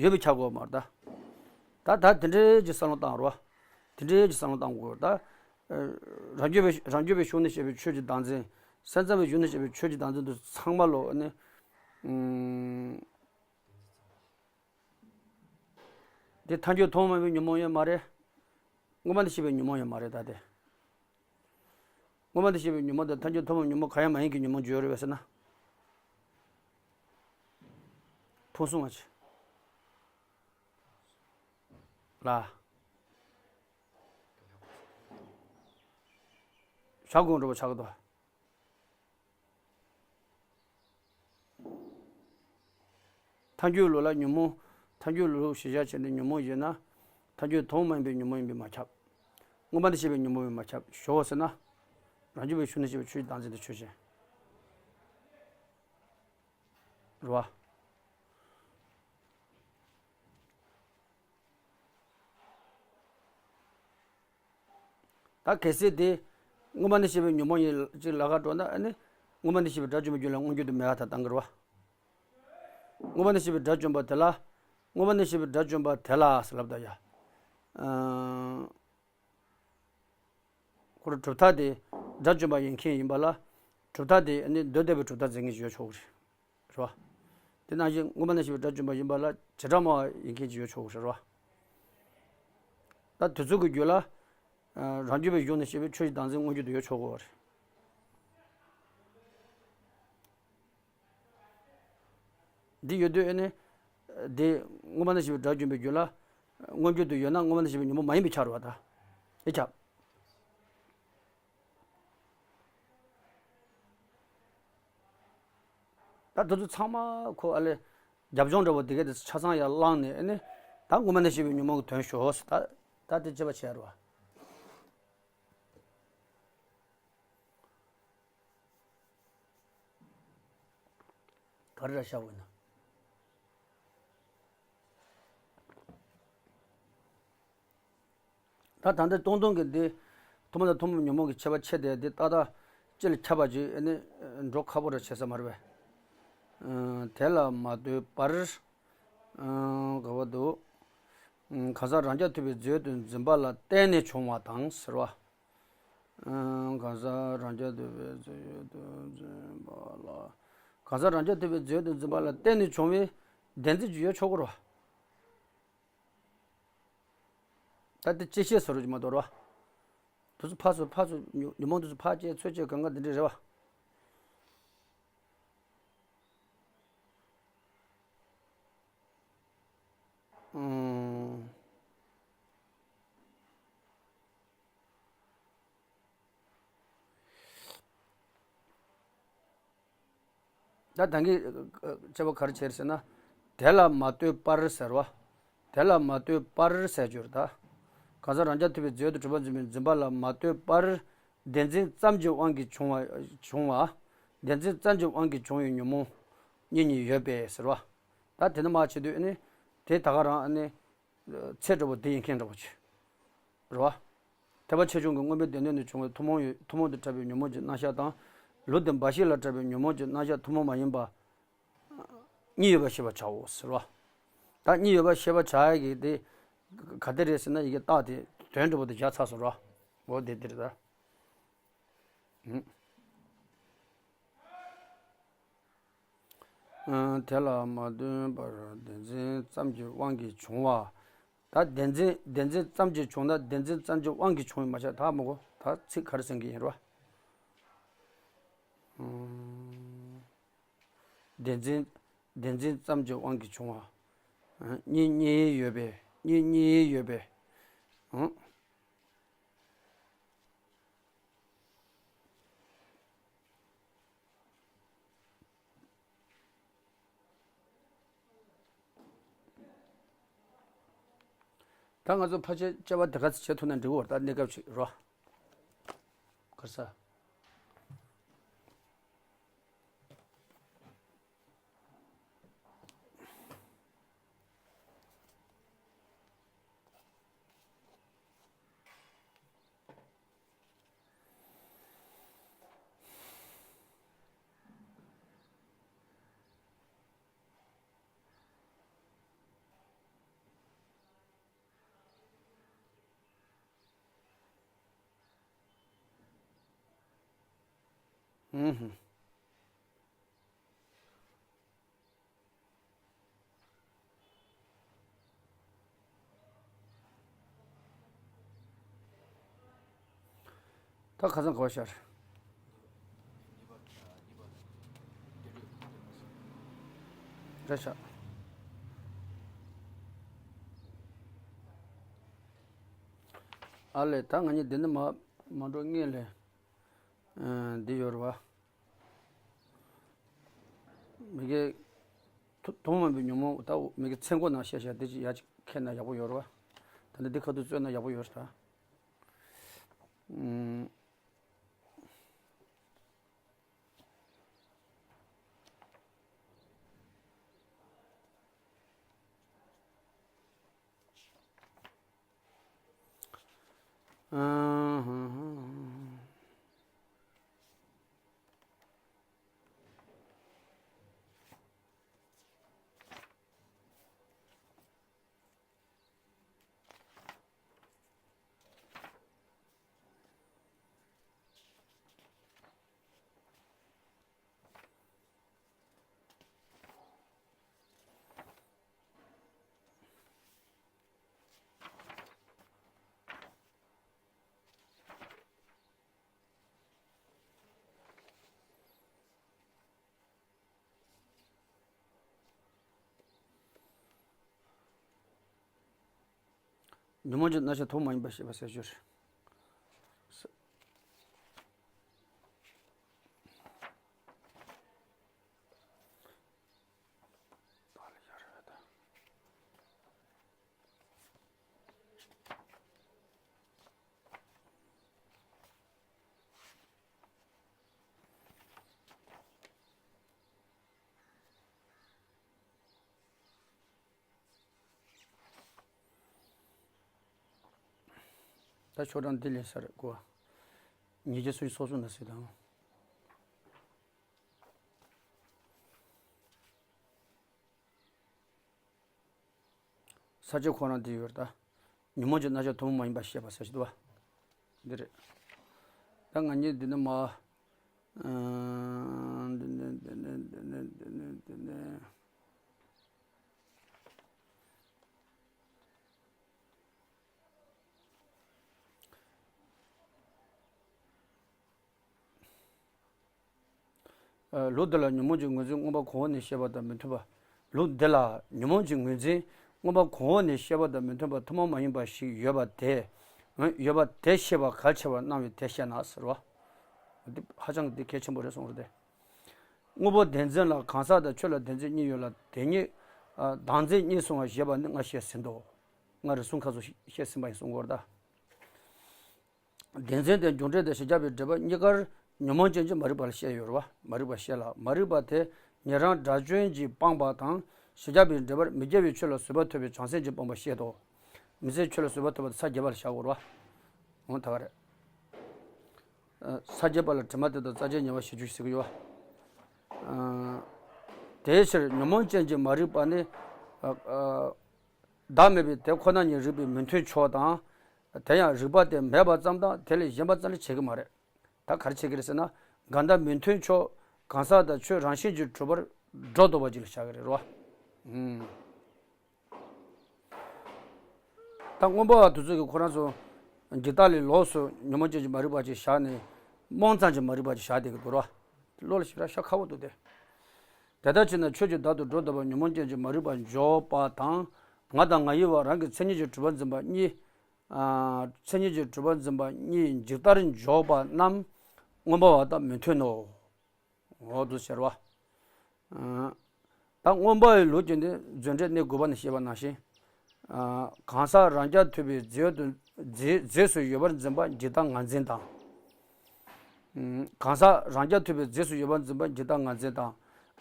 ཡོད་པའི་ཆ་དགོས་མ་རེད་ད། ད་ད་དེ་འདྲའི་གི་བསམ་བློ་བཏང་རོགས། དེ་འདྲའི་གི་བསམ་བློ་བཏང་དགོས་ད། རང་རྒྱུད་པའི་རང་རྒྱུད་པའི་གཞུང་ནས་བཤད་པའི་ཆོས་ཀྱི་བདག་འཛིན། སེམས་ཙམ་པའི་གཞུང་ནས་བཤད་པའི་ཆོས་ཀྱི་བདག་འཛིན་དུ་ཚང་མ་ལོ་ནི། ཨུམ། དེ་ཐལ་འགྱུར་ཐུན་མོང་མ་ཡིན་པའི་ཉོན་མོངས་ཡང་མ་རེད། སྔོན་མ་ནས་བཤད་པའི་ཉོན་མོངས་ཡང་མ་རེད་ད་དེ། སྔོན་མ་ནས་བཤད་པའི་ཉོན་མོངས་དང་ཐལ་འགྱུར་ཐུན་མོང་ཉོན་མོངས་གང་ཡང་མ་ཡིན་གྱི་ཉོན་མོངས་བརྗོད་རེད་པས་ཟེར་ན། ཕུང་གསུམ་མ་བྱེད། ལ། བྱ་དགོས་འགྲོ་བ་བྱ་གི་དོ། ཐལ་འགྱུར་ལུགས་ལ་ཉོན་མོངས། ཐལ་འགྱུར་ལུགས་གཞིར་བཞག་བྱས་ནས་ཉོན་མོངས་ཡོད་ན། ཐལ་འགྱུར་ཐུན་མོང་མ་ཡིན་པའི་ཉོན་མོངས་ཡིན་པས་མ་ཁྱབ། སྔོན་མ་ནས་བཤད་པའི་ཉོན་མོངས་ཡིན་པས་མ་ཁྱབ། ཞོག་ཟེར་ན། རང་རྒྱུད་པའི་གཞུང་ནས་བཤད་པའི་ཆོས་ཀྱི་བདག་འཛིན་དེ་ཆོས་ཅན། རེད་བ། ད་གལ་སྲིད་དེ་སྔོན་མ་ནས་བཤད་པའི་ཉོན་མོངས་ཡིན་ཅིག་ལ་ཁ་འགྲོ་ན། ཨ་ནི་སྔོན་མ་ནས་བཤད་པའི་དགྲ་བཅོམ་པའི་རྒྱུད་ལ་མངོན་གྱུར་དུ་མེད་པར་ཐལ་བཏང་གི་རེད་བ། སྔོན་མ་ནས་བཤད་པའི་དགྲ་བཅོམ་པ་དེ་ལ། སྔོན་མ་ནས་བཤད་པའི་དགྲ་བཅོམ་པ་དེ་ལ་ཟེར་ལབ་ད་ཡ། ཨ། ཁོ་རང་གྲུབ་མཐའ་དེ་དགྲ་བཅོམ་པ་ཡིན་མཁན་ཡིན་པ་ལ། གྲུབ་མཐའ་དེ་ནི་མདོ་སྡེ་པའི་གྲུབ་མཐའ་འཛིན་མཁན་ཞིག་ཡོད་ཆོག་གི་རེད། རེད་བ། དེ་ནང་བཞིན་སྔོན་མ་ནས་བཤད་པའི་དགྲ་བཅོམ་པ་ཡིན་པ་ལ་བྱེ་བྲག་སྨྲ་བ་ཡིན་མཁན་ཞིག་ཡོད་ཆོག་གི་རེད་བ། ད་དེ་ཚོ་གི་རྒྱུད་ལ། ཨ། རང་རྒྱུད་པའི་གཞུང་ནས་བཤད་པའི་ཆོས་ཀྱི་བདག་འཛིན་མངོན་གྱུར་དུ་ཡོད་ཆོག་གི་རེད། འདི་ཡོད་དུས་ཨ་ནི། འདི་སྔོན་མ་ནས་བཤད་པའི་དགྲ་བཅོམ་པའི་རྒྱུད་ལ་མངོན་གྱུར་དུ་ཡོད་ན་སྔོན་མ་ནས་བཤད་པའི་ཉོན་མོངས་མ་ཡིན་པས་ཁྱབ་རེད་བ། ད་དེ་ཁྱབ། ད་དེ་ཚོ་ཚང་མ་ཁོ་ཨ་ལས་རྒྱབ་ལྗོངས་འདྲ་བོ་དེ་ག་དེ་ཆ་ཚང་ཡར་བླངས་ནས་ཨ་ནི། ད་སྔོན་མ་ནས་བཤད་པའི་ཉོན་མོངས་ཀྱི་དོན་ཞོག་ཟེར། ད་ད་དེ་དཔྱད་པ་བྱས་རེད་བ། ག་རེ་ར་བཞག་པ་ཡིན་ན། ད་ད་ལྟ་སྟོང་སྟོང་གི་འདི་ཐུན་མོང་དང་ཐུན་མོང་མི་ཉོན་མོངས་ཀྱི་ཁྱད་པར་ཕྱེ་བསྡད་དེ་ཏག་ཏག་ཅི་ལ་ཁྱབ་པ་ཅིག་ཨ་ནི་འགྲོ་ཁག་པོ་ར་བྱེད་ས་མ་རེད་པས། ཨ། དེ་ལ་མ་ལྟོས་པར། ཨ། ག་བ་འདུག་གང་ཟག་རང་རྐྱ་ཐུབ་པའི་མཛོད་དུ་འཛིན་པ་ལ་བརྟེན་ནས་བྱུང་བ་དང་ཟེར་བ། ཨ། གང་ཟག་རང་རྐྱ་ཐུབ་པའི་མཛོད་དུ་འཛིན་པ་ལ། གང་ཟག་རང་རྐྱ་ཐུབ་པའི་མཛོད་དུ་འཛིན་པ་ལ་བརྟེན་ནས་བྱུང་བའི་བདེན་འཛིན་ཅིག་ཡོད་ཆོག་གི་རེད་བ། ད་ལྟ་བཅད་ཤེས་ཟེར་རོ་ཅིག་མ་གཏོགས་རེད་བ། དེ་ཚོ་ཕར་ཚུར་ཕར་ཚུར་ཉོན་ཉོན་མོངས་དེ་ཚོ་ཕར་བཅད་ཚུར་བཅད་གང་ག་འདི་འདྲ་རེད་བ། ཨང་། ད་ད་གིན་དཔྱད་པ་ག་རེ་བྱས་ཟེར་ན། དེ་ལ་མ་ལྟོས་པར་ཟེར་བ། དེ་ལ་མ་ལྟོས་པར་ཟེར་རྒྱུ་རེད་ད། གང་ཟག་རང་རྐྱ་ཐུབ་པའི་མཛོད་དུ་གྲུབ་པ་འཛིན་པའི་འཛིན་པ་ལ་མ་ལྟོས་པར། བདེན་འཛིན་ཙམ་གྱི་དབང་གིས་བྱུང་བ་བྱུང་བ། བདེན་འཛིན་ཙམ་གྱི་དབང་གིས་བྱུང་བའི་ཉོན་མོངས་གཉིས་གཉིས་ཡོད་པས་ཟེར་བ། ད་དེ་ནི་མ་བྱེད་དུས་ཨ་ནི། དེ་ད་ག་རང་ཨ་ནི། ཚད་འདྲ་བོ་དེ་ཡིན་མཁན་འདྲ་བོ་ཆེ། རེད་བ། ཐེག་པ་ཆེ་ཆུང་གི་དངོས་པོའི་སྡེ་སྣོད་ནས་བྱུང་བའི་ཐུན་མོང་ཡོད་ཐུན་མོང་དུ་གྲགས་པའི་ཉོན་མོངས་ཀྱི་རྣམ་གཞག་དང་། ལུགས་དེ་འབའ་ཞིག་ལ་གྲགས་པའི་ཉོན་མོངས་ཀྱི་རྣམ་གཞག་ཐུན་མོང་མ་ཡིན་པ་གཉིས་ཡོད་པར་ཤེས་པར་བྱའོ་ཟེར་བ། ད་གཉིས་ཡོད་པར་ཤེས་པར་བྱ་ཡ་གི་དེ་ག་དེ་རེད་ཟེར་ན། ཡི་གེ་རྟགས་དེ་དོན་འདྲ་བོ་དེ་བཞག་ཚར་སོང་ར། འོ་དེ་དེ་རེད་ད། ཨང་། ཨ། དེ་ལ་མ་ལྟོས་པར་བདེན་འཛིན་ཙམ་གྱི་དབང་གིས་བྱུང་བ། ད་བདེན་འཛིན་བདེན་འཛིན་ཙམ་གྱིས་བྱུང་ན་བདེན་འཛིན་ཙམ་གྱི་དབང་གིས་བྱུང་བའི་མ་ཆགས་ད་མོ་གོ་ད་ཚིག་ག་རེ་ཟེར་གྱི་ཡིན་རོ། ཨ། བདེན་འཛིན་བདེན་འཛིན་ཙམ་གྱི་དབང་གིས་བྱུང་བ། ཨ། གཉིས་གཉིས་ཡོད་པས་གཉིས་གཉིས་ཡོད་པས། ཨ། ད་ང་ཚོ་ཕལ་ཆེར་དཔྱད་པ་དེ་ག་ཚོད་བྱེད་ཐུབ་ན་འགྲིག་གི་རེད། ད་གནས་སྐབས་ཤིག་རོ། ག་རེ་ཟ། ཨུ་ཧུ། ད་ཁ་སང་ག་པར་ཤར། རེད་ཤག། ཨ་ལས། ད་ང་གཉིས་འདི་ནས་མ་མ་འགྲོ་སྔོན་ལ། ཨ། འདི་ཡོད་རེད་བ། མི་དགེ་ཐུ་ཐུན་མོང་མ་ཡིན་པའི་ཉོན་མོངས། ད་མི་དགེ་ཚེ་འགོ་ནང་བཤད་བཞག་འདི་ཅིག་ཡར་ཅིག་ཁྱེར་ན་ཡག་པོ་ཡོད་རེད་བ། ད་ནི་འདི་ཁ་ཐུག་རྩོད་ན་ཡག་པོ་ཡོད་རེད་ད། ཨུམ། ཉོན་མོངས་ཀྱི་རྣམ་གཞག་ཐུན་མོང་མ་ཡིན་པ་ཤེས་པ་ཟེར་རྒྱུ་རེད། ད་ཆོས་གྲངས་འདི་ལས་སར་གོ། ཉེས་བྱས་སུ་ཡི་སོགས་སུ་ན་སྲིད་དང་། ས་བཅད་ཁོ་རང་འདི་ཡོད་རེད་ད། ཉོན་མོངས་ཀྱི་རྣམ་གཞག་ཐུན་མོང་མ་ཡིན་པ་ཤེས་པ་ཟེར་ཞིག་འདུག་བ། འདི་རེད། ད་ང་གཉིས་འདི་ནི་མ། ཨ། འདི་ནི་འདི་ནི་འདི་ནི་འདི་ནི་འདི་ནི། ལུགས་འདི་ལ་ཉོན་མོངས་ཀྱི་ངོས་འཛིན་མངོན་པ་གོང་འོག་ནས་བཤད་པ་དང་མི་མཐུན་པ། ལུགས་འདི་ལ་ཉོན་མོངས་ཀྱི་ངོས་འཛིན་མངོན་པ་གོང་འོག་ནས་བཤད་པ་དང་མི་མཐུན་པ་ཐུན་མོང་མ་ཡིན་པ་ཞིག་ཡོད་པ་དེ། ཡོད་པ་དེ་ཤེས་པ་གལ་ཆེ་བར་སྣང་བས་དེ་བཤད་ན་ཟེར་བ། འདི་ཧ་ཅང་འདི་གལ་ཆེན་པོ་རེད་གསུངས་རེད་དེ། དངོས་པོ་བདེན་འཛིན་ལ་གང་ཟག་དང་ཆོས་ལ་བདེན་འཛིན་གཉིས་ཡོད་ལ་དེ་གཉིས། བདག་འཛིན་གཉིས་སོང་བ་ཞེས་པ་ནི་སྔར་བཤད་ཟིན་ཏོ། སྔར་རེ་ཟུང་ཁ་སོགས་བཤད་ཟིན་པ་ཡིན་གསུང་གི་ཡོད་རེད་ད། བདེན་འཛིན་དེ་འབྱུང་འབྲས་དང་གཞལ་བྱ་བའི་སྒྲིབ་པ་གཉིས་ཀར་ཉོན་མོངས་ཅན་གྱི་མ་རིག་པ་ལ་བཤད་ཡོད་རེད་བ། མ་རིག་པ་བཤད་ལ། མ་རིག་པ་དེ་ཉན་རང་དགྲ་བཅོམ་གྱིས་སྤངས་པ་དང་གཞལ་བྱ་བའི་སྒྲིབ་པར་མི་སྐྱེ་བའི་ཆོས་ལ་བཟོད་པ་ཐོབ་པའི་བྱང་སེམས་ཀྱིས་སྤངས་པ་བཤད་དོ། མི་ཚེ་ཆོས་ལ་བཟོད་པ་ཐོབ་པ་དེ་ས་བརྒྱད་པ་ལ་བཞག་དགོས་རེད་བ། འོ་ད་ག་རེད། ས་བརྒྱད་པ་ལ་དྲི་མ་དེ་དག་རྩ་བཅད་ཉེ་བར་ཞི་རྒྱུ་ཞིག་ཡོད། དེའི་ཕྱིར་ཉོན་མོངས་ཅན་གྱི་མ་རིག་པ་ནི། བདག་མེད་པའི་དེ་ཁོ་ན་ཉིད་རིག་པའི་མི་མཐུན་ཕྱོགས་དང་། དེ་ཡང་རིག་པ་དེ་མེད་པ་ཙམ་དང་དེ་ལས་གཞན་པ་རྩ་ལས་བྱེད་ཀྱི་མ་རེད། ད་ག་རེ་བྱེད་ཀྱི་རེད་ཟེར་ན། གང་ལྟར་མི་མཐུན་ཕྱོགས་གང་ཟག་དང་ཆོས་རང་བཞིན་གྱིས་གྲུབ་པར་སྒྲོ་འདོགས་པ་ཅིག་ལ་བཞག་གི་རེད་རོ། ད་མངོན་པ་བ་དེ་ཚོ་གིས་ཁོ་རང་ཚོ་འཇིག་ལྟ་ལས་ལོགས་སུ་ཉོན་མོངས་ཅན་གྱི་མ་རིག་པ་ཅིག་བཞག་ནས། རྨོངས་ཙམ་གྱི་མ་རིག་པ་ཅིག་བཞག་བསྡད་ཀྱི་འདུག་ར། བློ་ལ་ཞིག་ར་ཤ་ཁ་བོ་འདུག་སྟེ། དེ་ལྟར་བྱས་ན་ཆོས་ཀྱི་བདག་ཏུ་སྒྲོ་འདོགས་པ་ཉོན་མོངས་ཅན་གྱི་མ་རིག་པ་འཇོག་པ་དང་། ང་དང་ང་ཡི་བ་རང་གི་མཚན་ཉིད་ཀྱིས་གྲུབ་པར་འཛིན་པ་གཉིས། མཚན་ཉིད་ཀྱིས་གྲུབ་པར་འཛིན་པ་གཉིས་འཇིག་ལྟར་འཇོག་པ་རྣམས་མངོན་པ་བ་དང་མི་མཐུན་ནོ། འོ་དུ་ཟེར་བ། ད་མངོན་པ་བའི་ལུགས་ཀྱི་ནི་རྫུ་འཕྲུལ་གནས་དགུ་པ་ནས་བཤད་པ་ནང་བཞིན། གང་ཟག་རང་རྐྱ་ཐུབ་པའི་རྫས་དུ་རྫས་རྫས་སུ་ཡོད་པར་འཛིན་པ་འཇིག་ལྟ་ངར་འཛིན་དང་། གང་ཟག་རང་རྐྱ་ཐུབ་པའི་རྫས་སུ་ཡོད་པར་འཛིན་པ་འཇིག་ལྟ་ངར་འཛིན་དང་།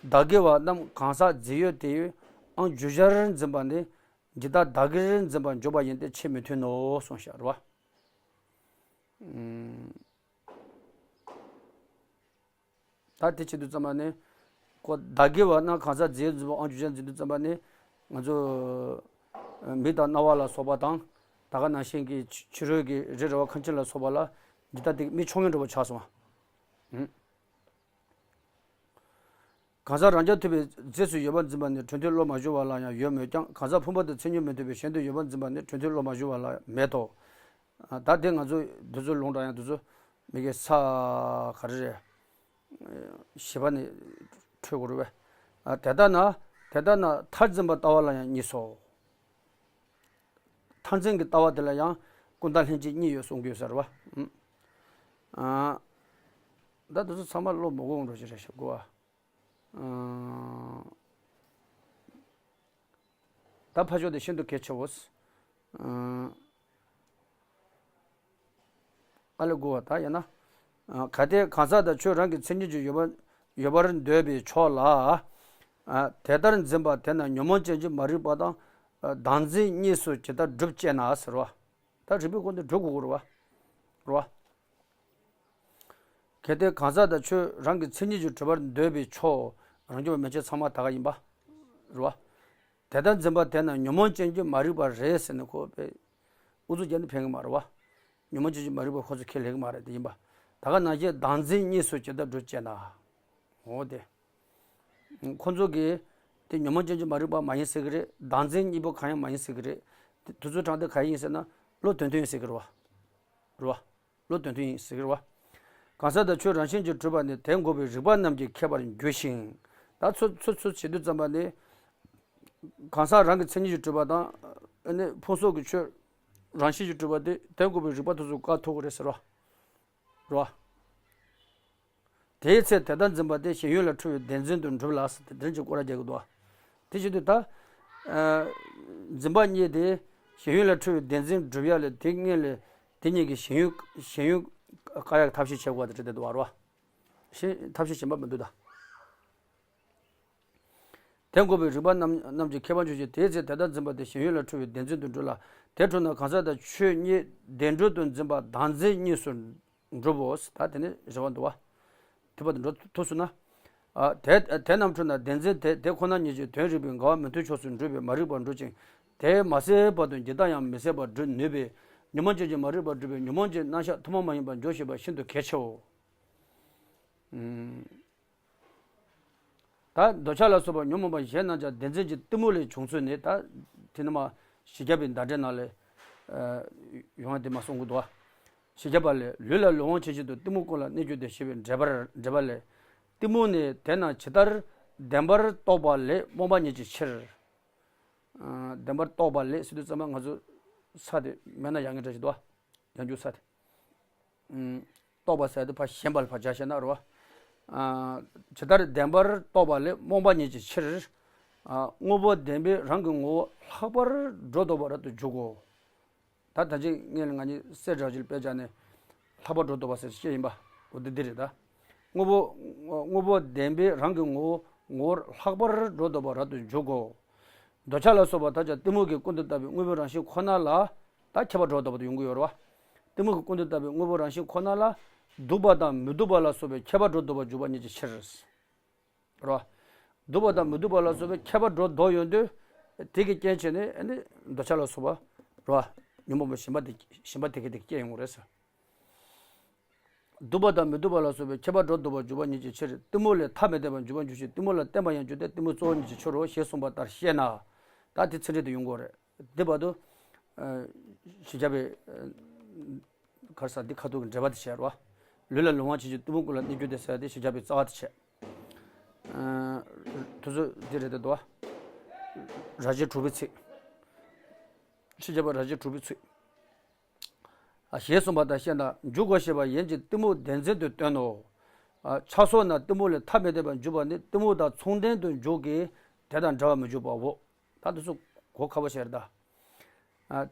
བདག་གི་བ་རྣམས་གང་ཟག་རྫས་ཡོད་དེ་ཡོད་ཨང་རྒྱུ་ཆར་འཛིན་པ་ནི་འཇིག་ལྟ་བདག་གིར་འཛིན་པར་འཇོག་པ་ཡིན་ཏེ་ཆེས་མི་མཐུན་ནོ་གསུངས་ཤག་རེད་བ། ད་དེ་བྱེད་དུས་ཙམ་པ་ནི། ཁོ་བདག་གི་བ་རྣམས་གང་ཟག་རྫས་འཛིན་པ་ཨང་རྒྱུ་ཆར་འཛིན་དུས་ཙམ་པ་ནི། ང་ཚོ་མིག་དང་རྣ་བ་ལ་སོགས་པ་དང་། ད་ག་ནང་བཞིན་གྱི་ཕྱི་ཕྱི་རོལ་གྱི་རི་ར་བ་ཁ་ཆེམས་ལ་སོགས་པ་ལ་འཇིག་ལྟ་དེ་མི་ཆོག་མཁན་འདྲ་བོ་ཆགས་སོང་བ། གང་ཟག་རང་རྐྱ་ཐུབ་པའི་རྫས་སུ་ཡོད་པར་འཛིན་པ་ནི་གྲོང་དུས་བློ་མ་བྱུང་བ་ལ་ཡང་ཡོད་མོད་ཀྱང་གང་ཟག་ཕུང་པོ་དང་མཚན་ཉིད་མི་མཐུན་པའི་གཞན་དུ་ཡོད་པར་འཛིན་པ་ནི་གྲོང་དུས་བློ་མ་བྱུང་བ་ལ་མེད་དོ། ད་དེ་ང་ཚོ་འདི་ཚོ་ལུང་དྲངས་ཡང་འདི་ཚོ་མི་གི་ས་ག་རེ་རེད། ཞི་བ་ནི་འཕྲོད་དགོས་རེད་བས། དེ་ལྟ་ན་དེ་ལྟ་ན་མཐར་འཛིན་པ་ལྟ་བ་ལ་ཡང་གཉིས་སོ། མཐར་འཛིན་གྱི་ལྟ་བ་དེ་ལ་ཡང་ཀུན་བརྟགས་ལྷན་སྐྱེས་གཉིས་ཡོད་གསུང་གི་ཡོད་ཟེར་བ། ད་འདི་ཚོ་ཚང་མ་བློ་མི་དགོས་འགྲོ་ཞིག་རེད་ཞེས་གོ་བ། ད་ཕ་ཕྱོགས་དེ་ཤིན་ཏུ་གལ་ཆེའོ། ཨ་ལས་དགུ་བ་ད་ཡིན་ན། གལ་ཏེ་གང་ཟག་དང་ཆོས་རང་གི་མཚན་ཉིད་ཀྱིས་ཡོད་པ་ཡོད་པར་འདོད་པའི་ཕྱོགས་ལ། དེ་ལྟར་འཛིན་པ་དེ་ན་ཉོན་མོངས་ཅན་གྱི་མ་རིག་པ་དང་བདག་འཛིན་གཉིས་སུ་ཇི་ལྟར་སྒྲུབ་ཅེ་ན་ཟེར་བ། ད་རིག་པའི་སྒོ་ནས་སྒྲུབ་དགོས་ཀྱི་རེད་བ། རེད་བ། གལ་ཏེ་གང་ཟག་དང་ཆོས་རང་གི་མཚན་ཉིད་ཀྱིས་གྲུབ་པར་འདོད་པའི་ཕྱོགས་རང་རྒྱུད་པ་མན་ཆད་ཚང་མ་ད་ག་ཡིན་པ། རེད་བ། དེ་ལྟར་འཛིན་པ་དེ་རྣམས་ཉོན་མོངས་ཅན་གྱི་མ་རིག་པ་རེད་ཟེར་ནས་ཁོ་པས་ཨུ་ཚུགས་བརྒྱབ་ནས་ཕན་གི་མ་རེད་བ། ཉོན་མོངས་ཅན་གྱི་མ་རིག་པ་ཁོ་ཚོ་ཁས་ལེན་གི་མ་རེད། དེ་ཡིན་པ། ད་ག་ནང་བཞིན་བདག་འཛིན་གཉིས་སུ་ཇི་ལྟར་འགྲོ་ཅེ་ན། འོ་དེ། ཁོ་ཚོ་གིས་དེ་ཉོན་མོངས་ཅན་གྱི་མ་རིག་པ་མ་ཡིན་ཟེར་གི་རེད། བདག་འཛིན་གཉིས་པོ་གང་ཡང་མ་ཡིན་ཟེར་གི་རེད། དེ་དུས་ཚོད་དྲངས་དེ་ག་ཡིན་ཟེར་ན་བློ་དོན་མཐུན་ཡིན་ཟེར་གི་རེད་བ། རེད་བ། བློ་དོན་མཐུན་ཡིན་ཟེར་གི་རེད་བ། གང་ཟག་དང་ཆོས་རང་བཞིན་གྱིས་གྲུབ་པ་ནི་དེ་འགོག་པའི་རིགས་པ་རྣམས་ཀྱི་ཁྱད་པར་འགྱུར་ཞིང་། ད་ཚོད་ཚོད་ཚོད་བྱེད་དུས་ཙམ་པ་ནི། གང་ཟག་རང་གི་མཚན་ཉིད་ཀྱིས་གྲུབ་པ་དང་། ཨ་ནི་ཕུང་སོགས་ཀྱི་ཆོས་རང་བཞིན་གྱིས་གྲུབ་པ་དེ་དེ་འགོག་པའི་རིགས་པ་དེ་ཚོ་བཀག་ཐུབ་ཀྱི་རེད་ཟེར་བ། རེད་བ། དེའི་ཚེ་དེ་ལྟར་འཛིན་པ་དེ་ཞེན་ཡུལ་ལས་འཁྲུལ་བའི་བདེན་འཛིན་དུ་འགྲུབ་ལ་ཟེར་ཏེ་དེ་འདྲ་ཅིག་སྐོར་ར་རྒྱག་གི་འདུག་བ། དེ་བྱེད་དུས་ད། ཨ། འཛིན་པ་གཉིས་དེ་ཞེན་ཡུལ་ལས་འཁྲུལ་བའི་བདེན་འཛིན་སྒྲུབ་ཡ་ལས་དེ་སྔོན་ལས་དེ་གཉིས་ཀྱི་ཞེན་ཡུལ་ཞེན་ཡུལ་བཀག་ཡ་གི་ཐབས་ཤེས་བྱེད་དགོས་པ་དེ་འདྲ་དེ་འདུག་བ། རེད་བ། ཞེན་ཐབས་ཤེས་གཞན་པ་མི་འདུག་ད། དེ་འགོག་པའི་རིགས་པ་རྣམས་རྣམས་ཀྱི་ཁྱད་པར་འགྱུར་ཞིང་། དེའི་ཚེ་དེ་ལྟར་འཛིན་པ་དེ་ཞེན་ཡུལ་ལས་འཁྲུལ་བའི་བདེན་འཛིན་དུ་འགྲུབ་ལ། དེ་འཁྲུལ་ན་གང་ཟག་དང་ཆོས་གཉིས་བདེན་གྲོལ་དུ་འཛིན་པ་བདག་འཛིན་གཉིས་སུ་འགྲུབ་བོ། ད་དེ་ནི་རེ་བ་འདུག་བ། ཐུབ་པ་དེ་འགྲོ་ཐུབ་སོང་ན། ཨ། དེ་དེ་རྣམས་འཁྲུལ་ན་བདེན་འཛིན་དེ་དེ་ཁོ་ན་ཉིད་ཀྱིས་དོན་རིག་པའི་འགལ་བ་མི་མཐུན་ཕྱོགས་སུ་འགྲུབ་པའི་མ་རིག་པར་འགྲོ་ཅིང་། དེས་མ་ཟད་བར་དུ་འཇིག་ལྟ་ཡང་མི་ཟད་པར་སྒྲུབ་ནུས་པས། ཉོན་མོངས་ཅན་གྱི་མ་རིག་པར་གྲུབ་པའི་ཉོན་མོངས་ཅན་རྣམ་གཞག་ཐུན་མོང་མ་ཡིན་པར་འཇོག་ཤེས་པ་ཤིན་ཏུ་གལ་ཆེའོ། ཨུམ། ད་འདོད་ཆགས་ལ་སོགས་པ་ཉོན་མོངས་པ་གཞན་རྣམས་ཀྱང་བདེན་འཛིན་གྱི་གཏི་མུག་ལས་བྱུང་ཚུལ་ནི། ད་དེ་ནི་མ་བཞི་བརྒྱ་པའི་བརྡ་འགྲེལ་ནང་ལས། ཨ། ཡོང་བ་དེ་མ་གསུང་གི་འདུག་བ། བཞི་བརྒྱ་པ་ལས། ལུས་ལ་ལུས་དབང་ཆེ་ཆེད་དུ་གཏི་མུག་ཀུན་ལ་གནས་གྱུར་ཏེ་ཞེས་པའི་འགྲེལ་པར་འགྲེལ་པ་ལས། གཏི་མུག་ནི་དེ་རྣམས་ཇི་ལྟར་བདེན་པར་རྟོགས་པ་ལས་རྨོངས་པ་ཉིད་ཀྱི་ཕྱིར། ཨ། བདེན་པར་རྟོགས་པ་ལས་ཟེར་དུས་ཙམ་པ་ང་ཚོ་ས་དེ་མེད་ན་ཡག་ངེས་འདྲ་ཞིག་འདུག་བ། ཡང་འཇུག་ས་དེ། ཨུམ། རྟོགས་པ་ཟེར་དུས་ཕར་ཞེན་པ་ལ་ཕར་སྦྱར་བཤད་ན་རེད་བ། ཨ། ཇི་ལྟར་བདེན་པར་རྟོགས་པ་ལས་རྨོངས་པ་ཉིད་ཀྱི་ཕྱིར། ཨ། དངོས་པོ་བདེན་པའི་རང་གི་ངོ་བོ་ལྷག་པར་སྒྲོ་འདོགས་པ་རབ་ཏུ་འཇུག་གོ། ད་ད་ཅི་སྔོན་ལ་ང་གཉིས་གསེར་བྲག་ཅིག་ལ་དཔེ་བཞག་ནས་ལྷག་པར་སྒྲོ་འདོགས་པ་ཟེར་བཤད་ཡིན་པ། འོ་འདི་འདི་རེད་ད། དངོས་པོ་དངོས་པོ་བདེན་པའི་རང་གི་ངོ་བོ་ངོ་བོར་ལྷག་པར་སྒྲོ་འདོགས་པ་རབ་ཏུ་འཇུག་གོ། འདོད་ཆགས་ལ་སོགས་པ་དག་ཀྱང་གཏི་མུག་གིས་ཀུན་ཏུ་བཏགས་པའི་དངོས་པོའི་རང་བཞིན་ཁོ་ན་ལ། ད་ཁྱད་པར་སྒྲོ་འདོགས་པ་དེ་ཡོང་གི་ཡོད་རེད་བ། གཏི་མུག་གིས་ཀུན་ཏུ་བཏགས་པའི་དངོས་པོའི་རང་བཞིན་ཁོ་ན་ལ། སྡུག་པ་དང་མི་སྡུག་པ་ལ་སོགས་པའི་ཁྱད་པར་སྒྲོ་འདོགས་པ་འཇུག་པ་ཉིད་ཀྱི་ཕྱིར། རེད་བ། སྡུག་པ་དང་མི་སྡུག་པ་ལ་སོགས་པའི་ཁྱད་པར་སྒྲོ་འདོགས་ཡོང་དུས། དེ་གི་རྐྱེན་བྱས་ནས་ཨ་ནི་འདོད་ཆགས་ལ་སོགས་པ། རེད་བ། ཉོན་མོངས་པ་གཞན་པ་དེ་གཞན་པ་དེ་གི་དེ་སྐྱེ་ཡོང་གི་རེད་ཟེར། སྡུག་པ་དང་མི་སྡུག་པ་ལ་སོགས་པའི་ཁྱད་པར་སྒྲོ་འདོགས་པར་འཇུག་པ་ཉིད་ཀྱི་ཕྱིར། གཏི་མུག་ལས་ཐ་མི་དད་པར་འཇུག་པར་འགྱུར་ཞིང་། གཏི་མུག་ལ་བརྟེན་པར་ཡང་འགྱུར་ཏེ། གཏི་མུག་གཙོ་བོ་ཉིད་ཀྱི་ཕྱིར་རོ་ཞེས་གསུངས་པ་ལྟར་བཤད་ན། ད་དེ་ཚིག་འགྲེལ་དུ་ཡོང་གི་རེད། འདི་བར་དུ། ཨ། བཞི་བརྒྱ་པའི། ཨ། ག་རེ་ཟེར། འདི་ཁ་ཐུག་གི་འགྲེལ་པ་དེ་བྱས་རོ། ལུས་ལ་ལུས་དབང་ཆེ་ཆེད་གཏི་མུག་ཀུན་ལ་གནས་གྱུར་ཏེ་ཟེར་ཡ་དེ་བཞི་བརྒྱ་པའི་རྩ་བ་དེ་བྱས། ཨ། དུས་ཚོད་འདི་རེད་དེ་འདུག་བ། རབ་བྱེད་དྲུག་པའི་ཚིག་བཞི་བརྒྱ་པ་རབ་བྱེད་དྲུག་པའི་ཚིག་ཞེས་གསུངས་པ་ལྟར་བཤད་ན། འཇུག་གོ་ཞེས་པ་ཡན་གྱིས་གཏི་མུག་བདེན་འཛིན་དུ་སྟོན་ནོ། ཆགས་སོགས་རྣམས་གཏི་མུག་ལས་ཐ་མི་དད་པར་འཇུག་པ་ནི་གཏི་མུག་དང་མཚུངས་ལྡན་དུ་འཇུག་གི། དེ་དང་འབྲལ་བར་མི་འཇུག་པའོ། ད་འདི་ཚོ་གོ་ཁག་པོ་ཞིག་རེད་ད།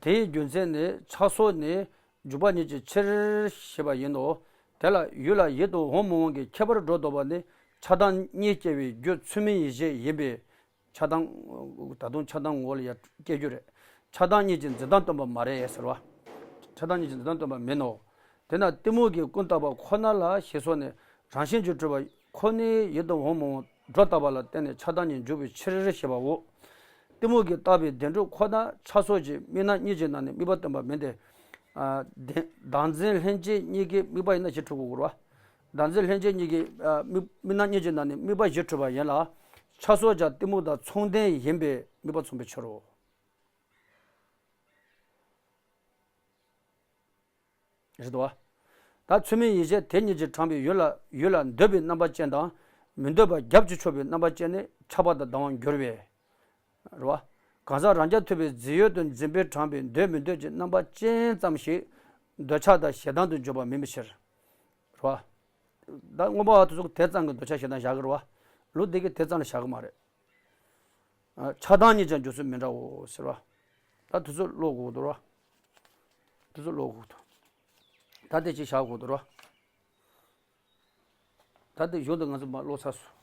དེའི་རྒྱུ་མཚན་ནི་ཆགས་སོགས་ནི་འཇུག་པ་ཉིད་ཀྱི་ཕྱིར་ཞེས་པ་ཡིན་ནོ། དེ་ལ་ཡུལ་ལ་ཡིད་དུ་འོང་མི་འོང་གི་ཁྱད་པར་སྒྲོ་འདོགས་པ་ནི་ཆགས་སྡང་གཉིས་སྐྱེ་བའི་རྒྱུ་ཚུལ་མིན་ཡིད་བྱེད་ཡིན་པས། ཆགས་སྡང་། ད་དུང་ཆགས་སྡང་ངོ་བོ་ལ་ཡང་སྐྱེ་རྒྱུ་རེད། ཆགས་སྡང་གཉིས་ཀྱི་འཛིན་སྟངས་སྟོན་པ་མ་རེད་ཟེར་བ། ཆགས་སྡང་གཉིས་ཀྱི་འཛིན་སྟངས་སྟོན་པ་མིན་ནོ། དེས་ན་གཏི་མུག་གིས་ཀུན་བཏགས་པ་ཁོ་ན་ལ་ཞེས་སོགས་ནས་རང་བཞིན་གྱིས་གྲུབ་པ་ཁོ་ནའི་ཡིད་དུ་འོང་མི་འོང་སྒྲོ་བཏགས་པ་ལ་བརྟེན་ནས་ཆགས་སྡང་གཉིས་འཇུག་པའི་ཕྱིར་ཞེས་པའོ། གཏི་མུག་གིས་བཏགས་པའི་བདེན་གྲུབ་ཁོ་ན་ཆགས་སོགས་ཀྱི་དམིགས་རྣམ་གཉིས་ཀྱི་ནང་ནས་དམིགས་པ་སྟོན་པ་མིན་ཏེ། ཨ། བདེན། བདག་འཛིན་ལྷན་སྐྱེས་གཉིས་ཀྱི་དམིགས་པ་ཡིན་ན་བཞི་གྲུབ་དགོས་རེད་བ། བདག་འཛིན་ལྷན་སྐྱེས་གཉིས་ཀྱི། ཨ། དམིགས་དམིགས་རྣམ་གཉིས་ཀྱི་ནང་ནས་དམིགས་པ་བཞི་གྲུབ་པ་ཡིན་ལ། ཆགས་སོགས་ཀྱང་གཏི་མུག་དང་མཚུངས་ལྡན་ཡིན་པས་དམིགས་པ་མཚུངས་པའི་ཕྱིར་རོ། རེད་དོ། ད་ཚུལ་མིན་ཡིད་བྱེད་དེ་ཉིད་ཀྱིས་དྲངས་པའི་ཡུལ་ལ་ཡུལ་ལ་འདོད་པའི་རྣམ་པ་ཅན་དང་། མི་འདོད་པ་རྒྱབ་ཀྱིས་ཕྱོགས་པའི་རྣམ་པ་ཅན་ནི་ཆགས་པ་དང་ལྡང་བར་འགྱུར་བས། རེད་བ། གང་ཟག་རང་རྐྱ་ཐུབ་པའི་རྫས་ཡོད་དུ་འཛིན་པས་དྲངས་པའི་འདོད་མི་འདོད་ཀྱི་རྣམ་པ་ཅན་ཙམ་ཞིག་འདོད་ཆགས་དང་ཞེ་སྡང་དུ་འཇོག་པ་མིན་པའི་ཕྱིར། རེད་བ། ད་སྔོན་པ་བ་དེ་ཚོ་དེ་ཙམ་གྱི་འདོད་ཆགས་ཞེ་སྡང་བཞག་གི་རེད་བ། ལུགས་འདི་གིས་དེ་ཙམ་ལ་བཞག་གི་མ་རེད། ཨ། ཆགས་སྡང་གཉིས་ཀྱང་འཇོག་ཚུལ་མི་འདྲའོ་ཟེར་བ། ད་དུས་ཚོད་ཀློག་དགོས་འདུག་ར། དུས་ཚོད་ཀློག་དགོས་འདུག་ད་དེ་ཅིག་བཞག་དགོས་འདུག་ར། ད་དེ་གཞུག་ཏུ་ང་ཚོ་མར་ཀློག་ཚར་སོང་